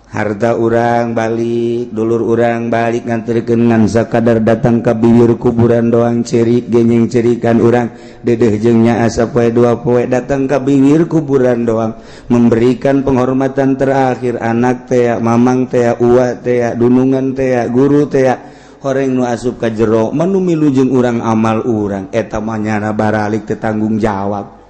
A: harta urang balik dulur urang balik nganterkeun ngan sakadar datang ka bibir kuburan doang cerik genyeng cerikan urang dedeh jeung nyaah sapoe dua poe datang ka bibir kuburan doang memberikan penghormatan terakhir anak tea mamang tea uwa tea dunungan tea guru tea horeng nu asup ka jero mah nu milu jeung urang amal urang eta mah nyana baralik teu tanggung jawab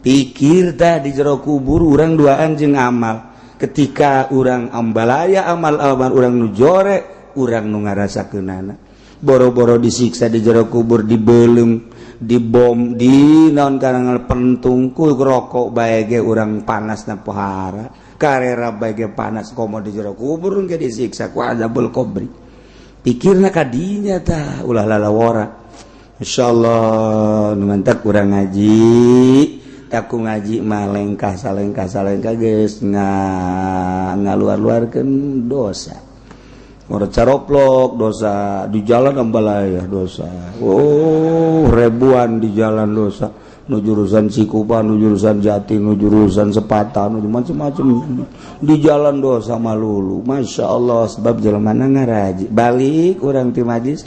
A: pikir tah di jero kubur urang duaan jeung amal ketika urang ambalaya amal-amal urang nu jore urang nu ngarasakeunana boro-boro disiksa di jero kubur dibelum dibom di naon karangan pentungkul rokok bae ge urang panas na pohara karera bae ge panas komo di jero kubur ge disiksa ku azabul kubri pikirna kadinya tah ulah lalawora insyaallah nu mantak urang ngaji aku ngaji mah lengkah salengkah salengkah geus ngaluar-luarkeun dosa. Ngorot caroplok dosa, di jalan ambalaya dosa. Oh, ribuan di jalan dosa. Nu jurusan Cikupa, nu jurusan Jati, nu jurusan Sepata, nu macam-macam di jalan dosa malulu. Masya Allah sebab jelema ngaraji. Balik urang ti majlis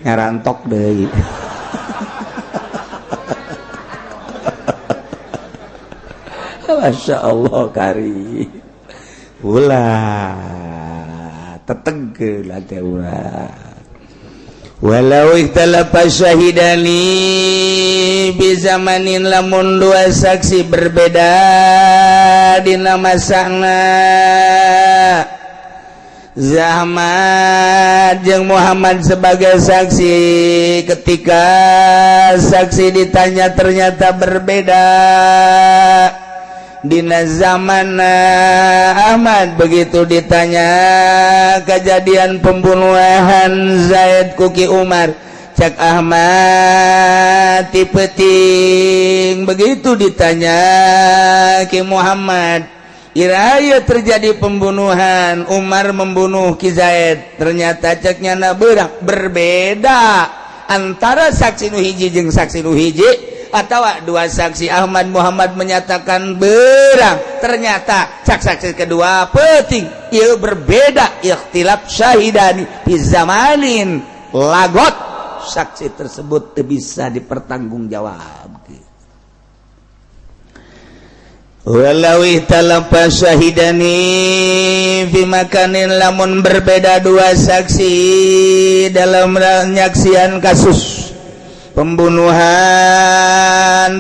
A: ngarantok deui. Masya Allah, kari ulah tetegeul hate urang. Walau ikhtalafa syahidani fi zamanin, lamun dua saksi berbeda dina masana, Ahmad jeung Muhammad sebagai saksi, ketika saksi ditanya ternyata berbeda dina zaman. Ahmad begitu ditanya kejadian pembunuhan Zaid ku Ki Umar, cek Ahmad ti peuting. Begitu ditanya Ki Muhammad, iraha terjadi pembunuhan Umar membunuh Ki Zaid? Ternyata ceknya na berak berbeda antara saksi nu hiji jeung saksi nu hiji atau dua saksi Ahmad Muhammad menyatakan berang, ternyata cak saksi kedua peuting. Ieu berbeda, ikhtilaf syahidani fi zamanin, lagot, saksi tersebut bisa dipertanggungjawab. Walau ikhtalafa syahidani fi makanin, lamun berbeda dua saksi dalam penyaksian kasus pembunuhan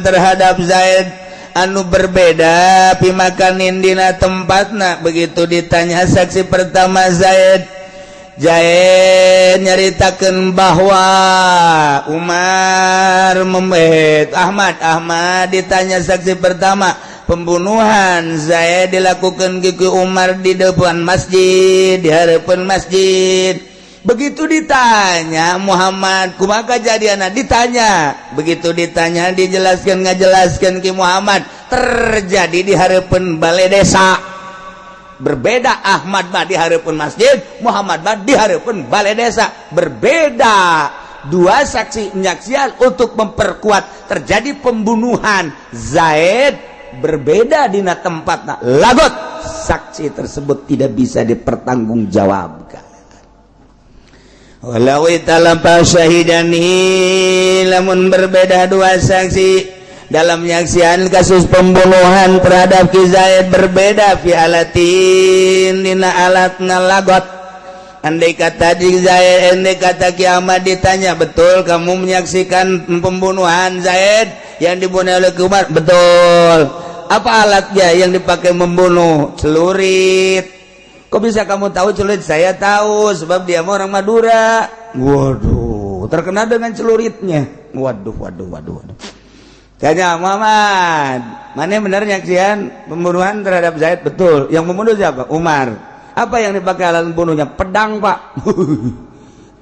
A: terhadap Zaid anu berbeda fi makanin dina tempatna. Begitu ditanya saksi pertama Zaid, Zaid nyaritakan bahwa Umar membet Ahmad. Ahmad ditanya saksi pertama, pembunuhan Zaid dilakukan ku Umar di depan masjid, di hadapan masjid. Begitu ditanya Muhammad, kumaha kejadian? Ditanya, begitu ditanya dijelaskan, ngajelaskan ke Muhammad terjadi di hadapan balai desa. Berbeda, Ahmad mah di hadapan masjid, Muhammad mah di hadapan balai desa. Berbeda dua saksi menyaksikan untuk memperkuat terjadi pembunuhan Zaid, berbeda dina tempat, lagot, saksi tersebut tidak bisa dipertanggungjawabkan. Walau ikhtalafa syahidani, lamun berbeda dua saksi dalam menyaksikan kasus pembunuhan terhadap Ki Zaid, berbeda fi alatin dina alat, lagot. Andai kata di Zaid, andai kata Ki Ahmad ditanya, "Betul kamu menyaksikan pembunuhan Zaid yang dibunuh oleh Umar?" "Betul." "Apa alatnya yang dipakai membunuh?" "Celurit." "Kok bisa kamu tahu celurit?" "Saya tahu sebab dia orang Madura." Waduh, terkenal dengan celuritnya. Waduh, waduh, waduh, waduh. Tanya Muhammad, "Mana benar nyaksian pembunuhan terhadap Zaid?" "Betul." "Yang membunuh siapa?" "Umar." "Apa yang dipakai alat membunuhnya?" "Pedang, Pak."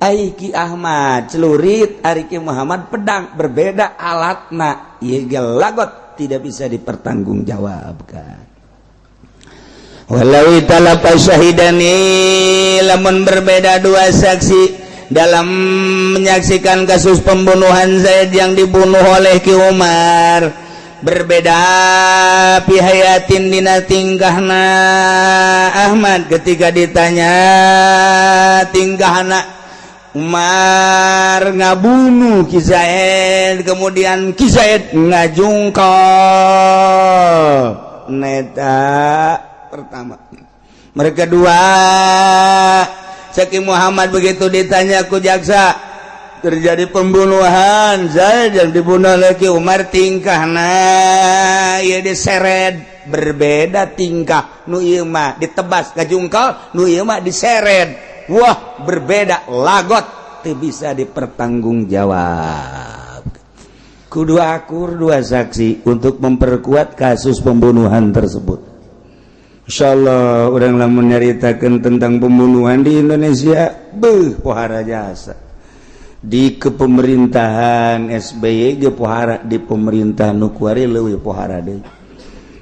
A: Ari Ki Ahmad celurit, ari Ki Muhammad pedang, berbeda alatna. Ieu lagot, tidak bisa dipertanggungjawabkan. Walau ikhtalafa syahidani, lamun berbeda dua saksi dalam menyaksikan kasus pembunuhan Zaid yang dibunuh oleh Ki Umar, berbeda fi hai'atin dina tingkahna. Ahmad ketika ditanya tingkahna Umar ngabunuh Ki Zaid, kemudian Ki Zaid ngajungkal neta pertama. Mereka dua Seki Muhammad begitu ditanya ku jaksa terjadi pembunuhan Zaid yang dibunuh lagi Umar, tingkah nah ya diseret, berbeda tingkah, nu ieu mah ditebas ngajungkal, nu ieu mah diseret. Wah, berbeda, lagot, teu bisa dipertanggungjawab. Kudu akur dua saksi untuk memperkuat kasus pembunuhan tersebut. Insya Allah urang lamun nyaritakan tentang pembunuhan di Indonesia, beuh, pohara jasa. Di kepemerintahan SBY ge pohara, di pemerintahan nu kuari leuwih pohara deui.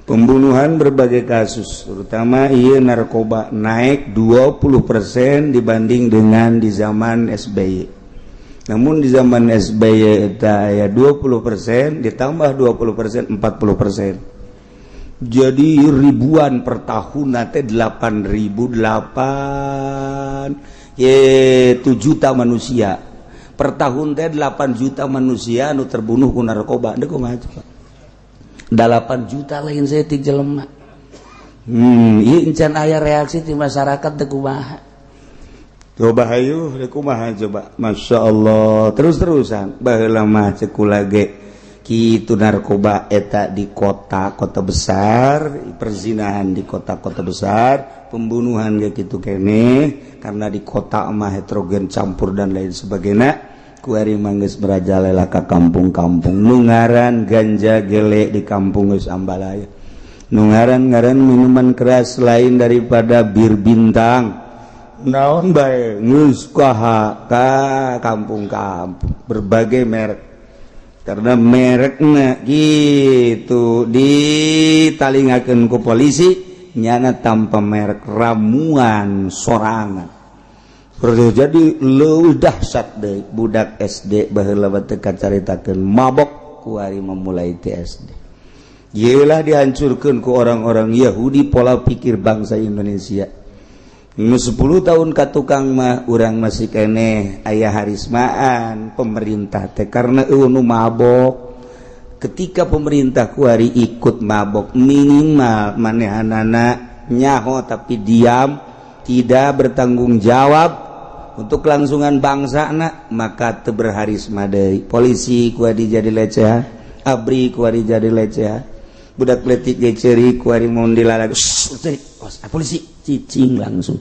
A: Pembunuhan berbagai kasus, terutama iya narkoba naik 20% dibanding dengan di zaman SBY. Namun di zaman SBY eta aya 20% ditambah 20%, 40%, jadi ribuan per tahun nanti 8008 ye 7 juta manusia per tahun teh, 8 juta manusia nu terbunuh ku narkoba. Deuk kumaha coba? 8 juta lain saeutik jelema. Ieu encan aya reaksi di masyarakat teu kumaha.
D: Coba hayu rek kumaha coba. Masya Allah, terus-terusan baheula mah cek kula ge kitu, narkoba eta di kota-kota besar, perzinahan di kota-kota besar, pembunuhan ge kitu keneh karena di kota mah heterogen, campur, dan lain sebagainya. Kuari mah geus merajalela ka kampung-kampung. Nu ngaran ganja gele di kampung geus ambalaya, nu ngaran-ngaran minuman keras lain daripada bir Bintang, naon bae geus kaha ka kampung-kampung, berbagai merek, karena merekna gitu ditalingakeun ku polisi, nyana tanpa merek ramuan sorangan. Jadi leuwih dahsyat deui. Budak SD baheula teu kacaritakeun mabok, kuari memulai ti SD. Yelah, dihancurkan ku orang-orang Yahudi pola pikir bangsa Indonesia. Nu 10 tahun ka tukang mah urang masih keneh aya harismaan pemerintah teh karena euweuh nu mabok. Ketika pemerintah kuari ikut mabok, minimal manehanana nyaho tapi diam, tidak bertanggung jawab untuk kelangsungan bangsa nak, maka teu berharisma deui. Polisi kuari jadi leceh, ABRI kuari jadi leceh, budak letik ge ceurik kuari, mun dilalag polisi cicing langsung.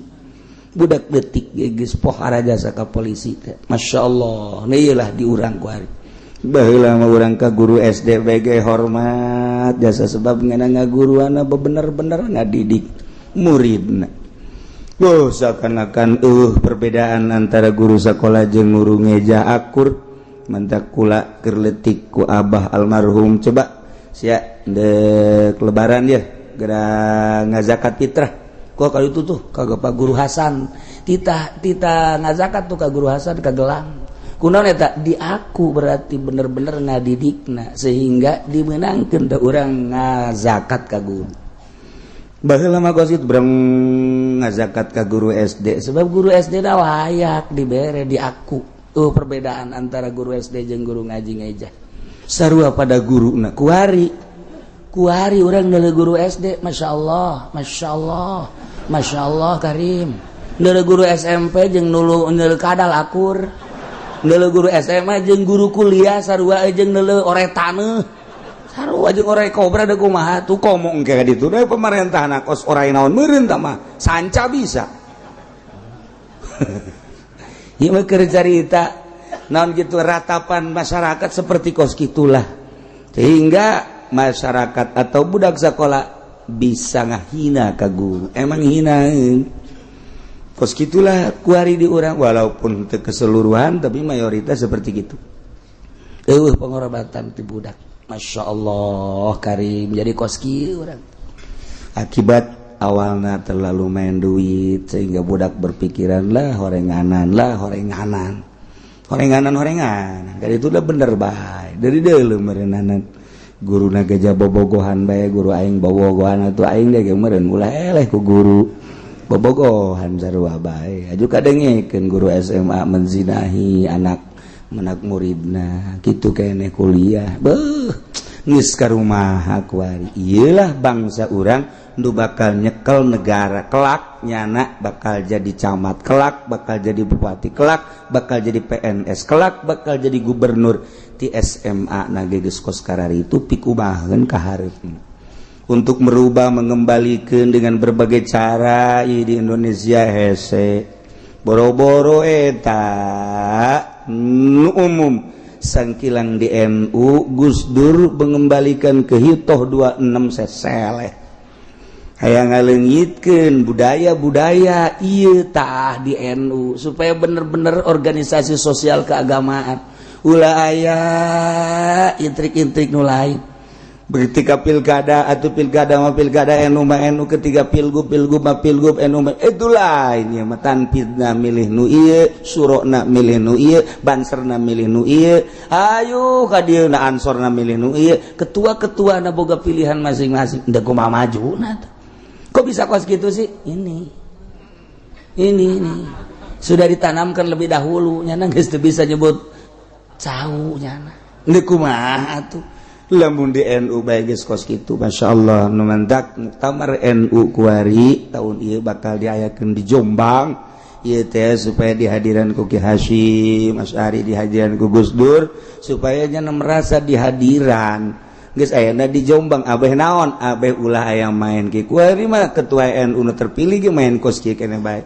D: Budak detik ge geus pohara jasa ka polisi teh. Masya Allah, lah di urang kuari. Baheula mah urang ka guru SD BG hormat jasa, sebab ngana ngaguruana bener-bener ngadidik muridna. Oh, seakan-akan perbedaan antara guru sekolah jeung guru ngeja akur. Mantak kula keur leutik ku abah almarhum, coba sia dek lebaran ya geura ngazakat fitrah. Kok kalau itu tuh kagak Pak Guru Hasan, tita tita ngazakat tuh ka Guru Hasan ka gelang kunaon eta diaku, berarti bener-bener ngadidikna sehingga dimenangkeun da urang ngazakat ka guru. Baheula mah kos kitu berang ngazakat ka guru SD, sebab guru SD dah layak dibere, diaku. Tuh perbedaan antara guru SD jeung guru ngaji ngeja, sarua pada guru. Nah, kuari kuari urang neuleuh guru SD, Masya Allah, Masya Allah, Masya Allah Karim. Neuleuh guru SMP jeung nulu neuleuh kadal akur. Neuleuh guru SMA jeung guru kuliah sarua jeung neuleuh oray taneuh, sarua jeung oray kobra. Da kumaha tuh komo engke ka ditu da pemerintah kos oray naon meureun tah mah sanca bisa. Ieu mah keur carita naon gitu, ratapan masyarakat seperti kos gitulah, sehingga masyarakat atau budak sekolah bisa ngahina ke guru, emang hina kos gitulah kuari di urang, walaupun teu keseluruhan tapi mayoritas seperti gitu. Euweuh pengorbanan ti budak. Masya Allah Karim, jadi kos kieu urang akibat awalnya terlalu main duit, sehingga budak berpikiran lah horenganan, lah horenganan, horenganan, horenganan. Dari itu udah bener bae dari dulu merenanan guru naga bobogohan bae. Guru aing bobogohan atau aing ge meureun ulah eleh ku guru, bobogohan sarua bae. Aju kadengekeun guru SMA menzinahi anak menak muridna kitu keneh kuliah. Beuh, geus ka rumah kuari. Iyalah, bangsa urang nu bakal nyekel negara kelak, nyana bakal jadi camat kelak, bakal jadi bupati kelak, bakal jadi PNS kelak, bakal jadi gubernur, di SMA na geus kos karari itu pikumaheun ka hareupna untuk merubah, mengembalikan dengan berbagai cara di Indonesia hese boro-boro eta nu umum sangkilang di NU. Gus Dur mengembalikan ke hitoh 26 seseleh, hayang ngaleungitkeun budaya-budaya ieu tah di NU supaya bener-bener organisasi sosial keagamaan, ulah aya intrik-intrik nu lain. Ketika pilkada atau pilkada mah pilkada, NU mah NU, ketika pilgub, pilgub mah pilgub, NU mah itu lain ya mah. Tanfidna milih nu ieu, surona milih nu ieu, banserna milih nu ieu, ayo ka dieu na ansorna milih nu ieu, ketua-ketua na boga pilihan masing-masing. Ndek kumaha maju na? Kok bisa kos gitu sih? Ini sudah ditanamkan lebih dahulu, nyana geus teu bisa nyebut cau nyana. Ndek kumaha atuh? Lamun di NU bae geus kos kitu, Masya Allah. Nu mantak muktamar NU kuari tahun ieu bakal diayakeun di Jombang ieu teh, supaya dihadiran ku Ki Hasyim Asy'ari, dihadiran ku Gus Dur, supaya nya merasa dihadiran. Geus ayeuna di Jombang, abeh naon, abeh ulah aya main ki. Kuari mah ketua NU nu terpilih ge main kos kieu keneh bae.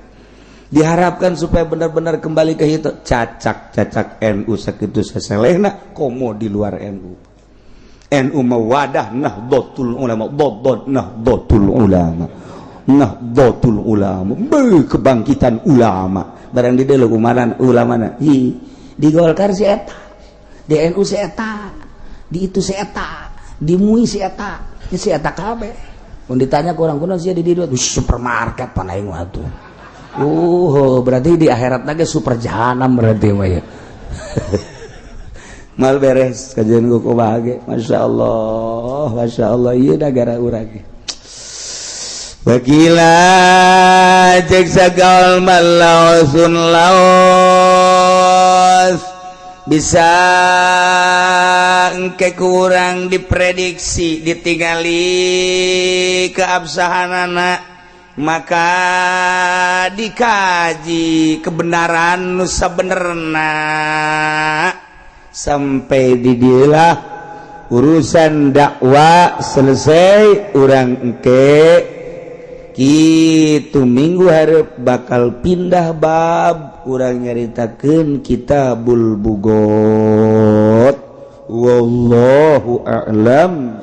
D: Diharapkan supaya benar-benar kembali ke itu cacak-cacak NU sakitu saselehna, komo di luar NU. NU mawadah Nahdlatul Ulama, dodot Nahdlatul Ulama, Nahdlatul Ulama, be kebangkitan ulama. Barang di deuleu kumaran ulama na hi di Golkar si eta, di NU si eta, di itu si eta, di MUI si eta, si eta kabeh. Mun ditanya kurang kuno sia di dieu supermarket pan aing mah tuh. Berarti di akhirat lagi super jahanam berarti mah ya. Mal beres kajian ku bahagia. Masya Allah, Masya Allah, iya negara urang. Wakila cek sagal malausun laos bisa engke kurang diprediksi, ditinggali keabsahanana, maka dikaji kebenaran nu sabenerna. Sampai di dilah urusan dakwah selesai. Urang engke kitu minggu hareup bakal pindah bab, urang nyaritakeun Kitabul Bughot. Wallahu a'lam.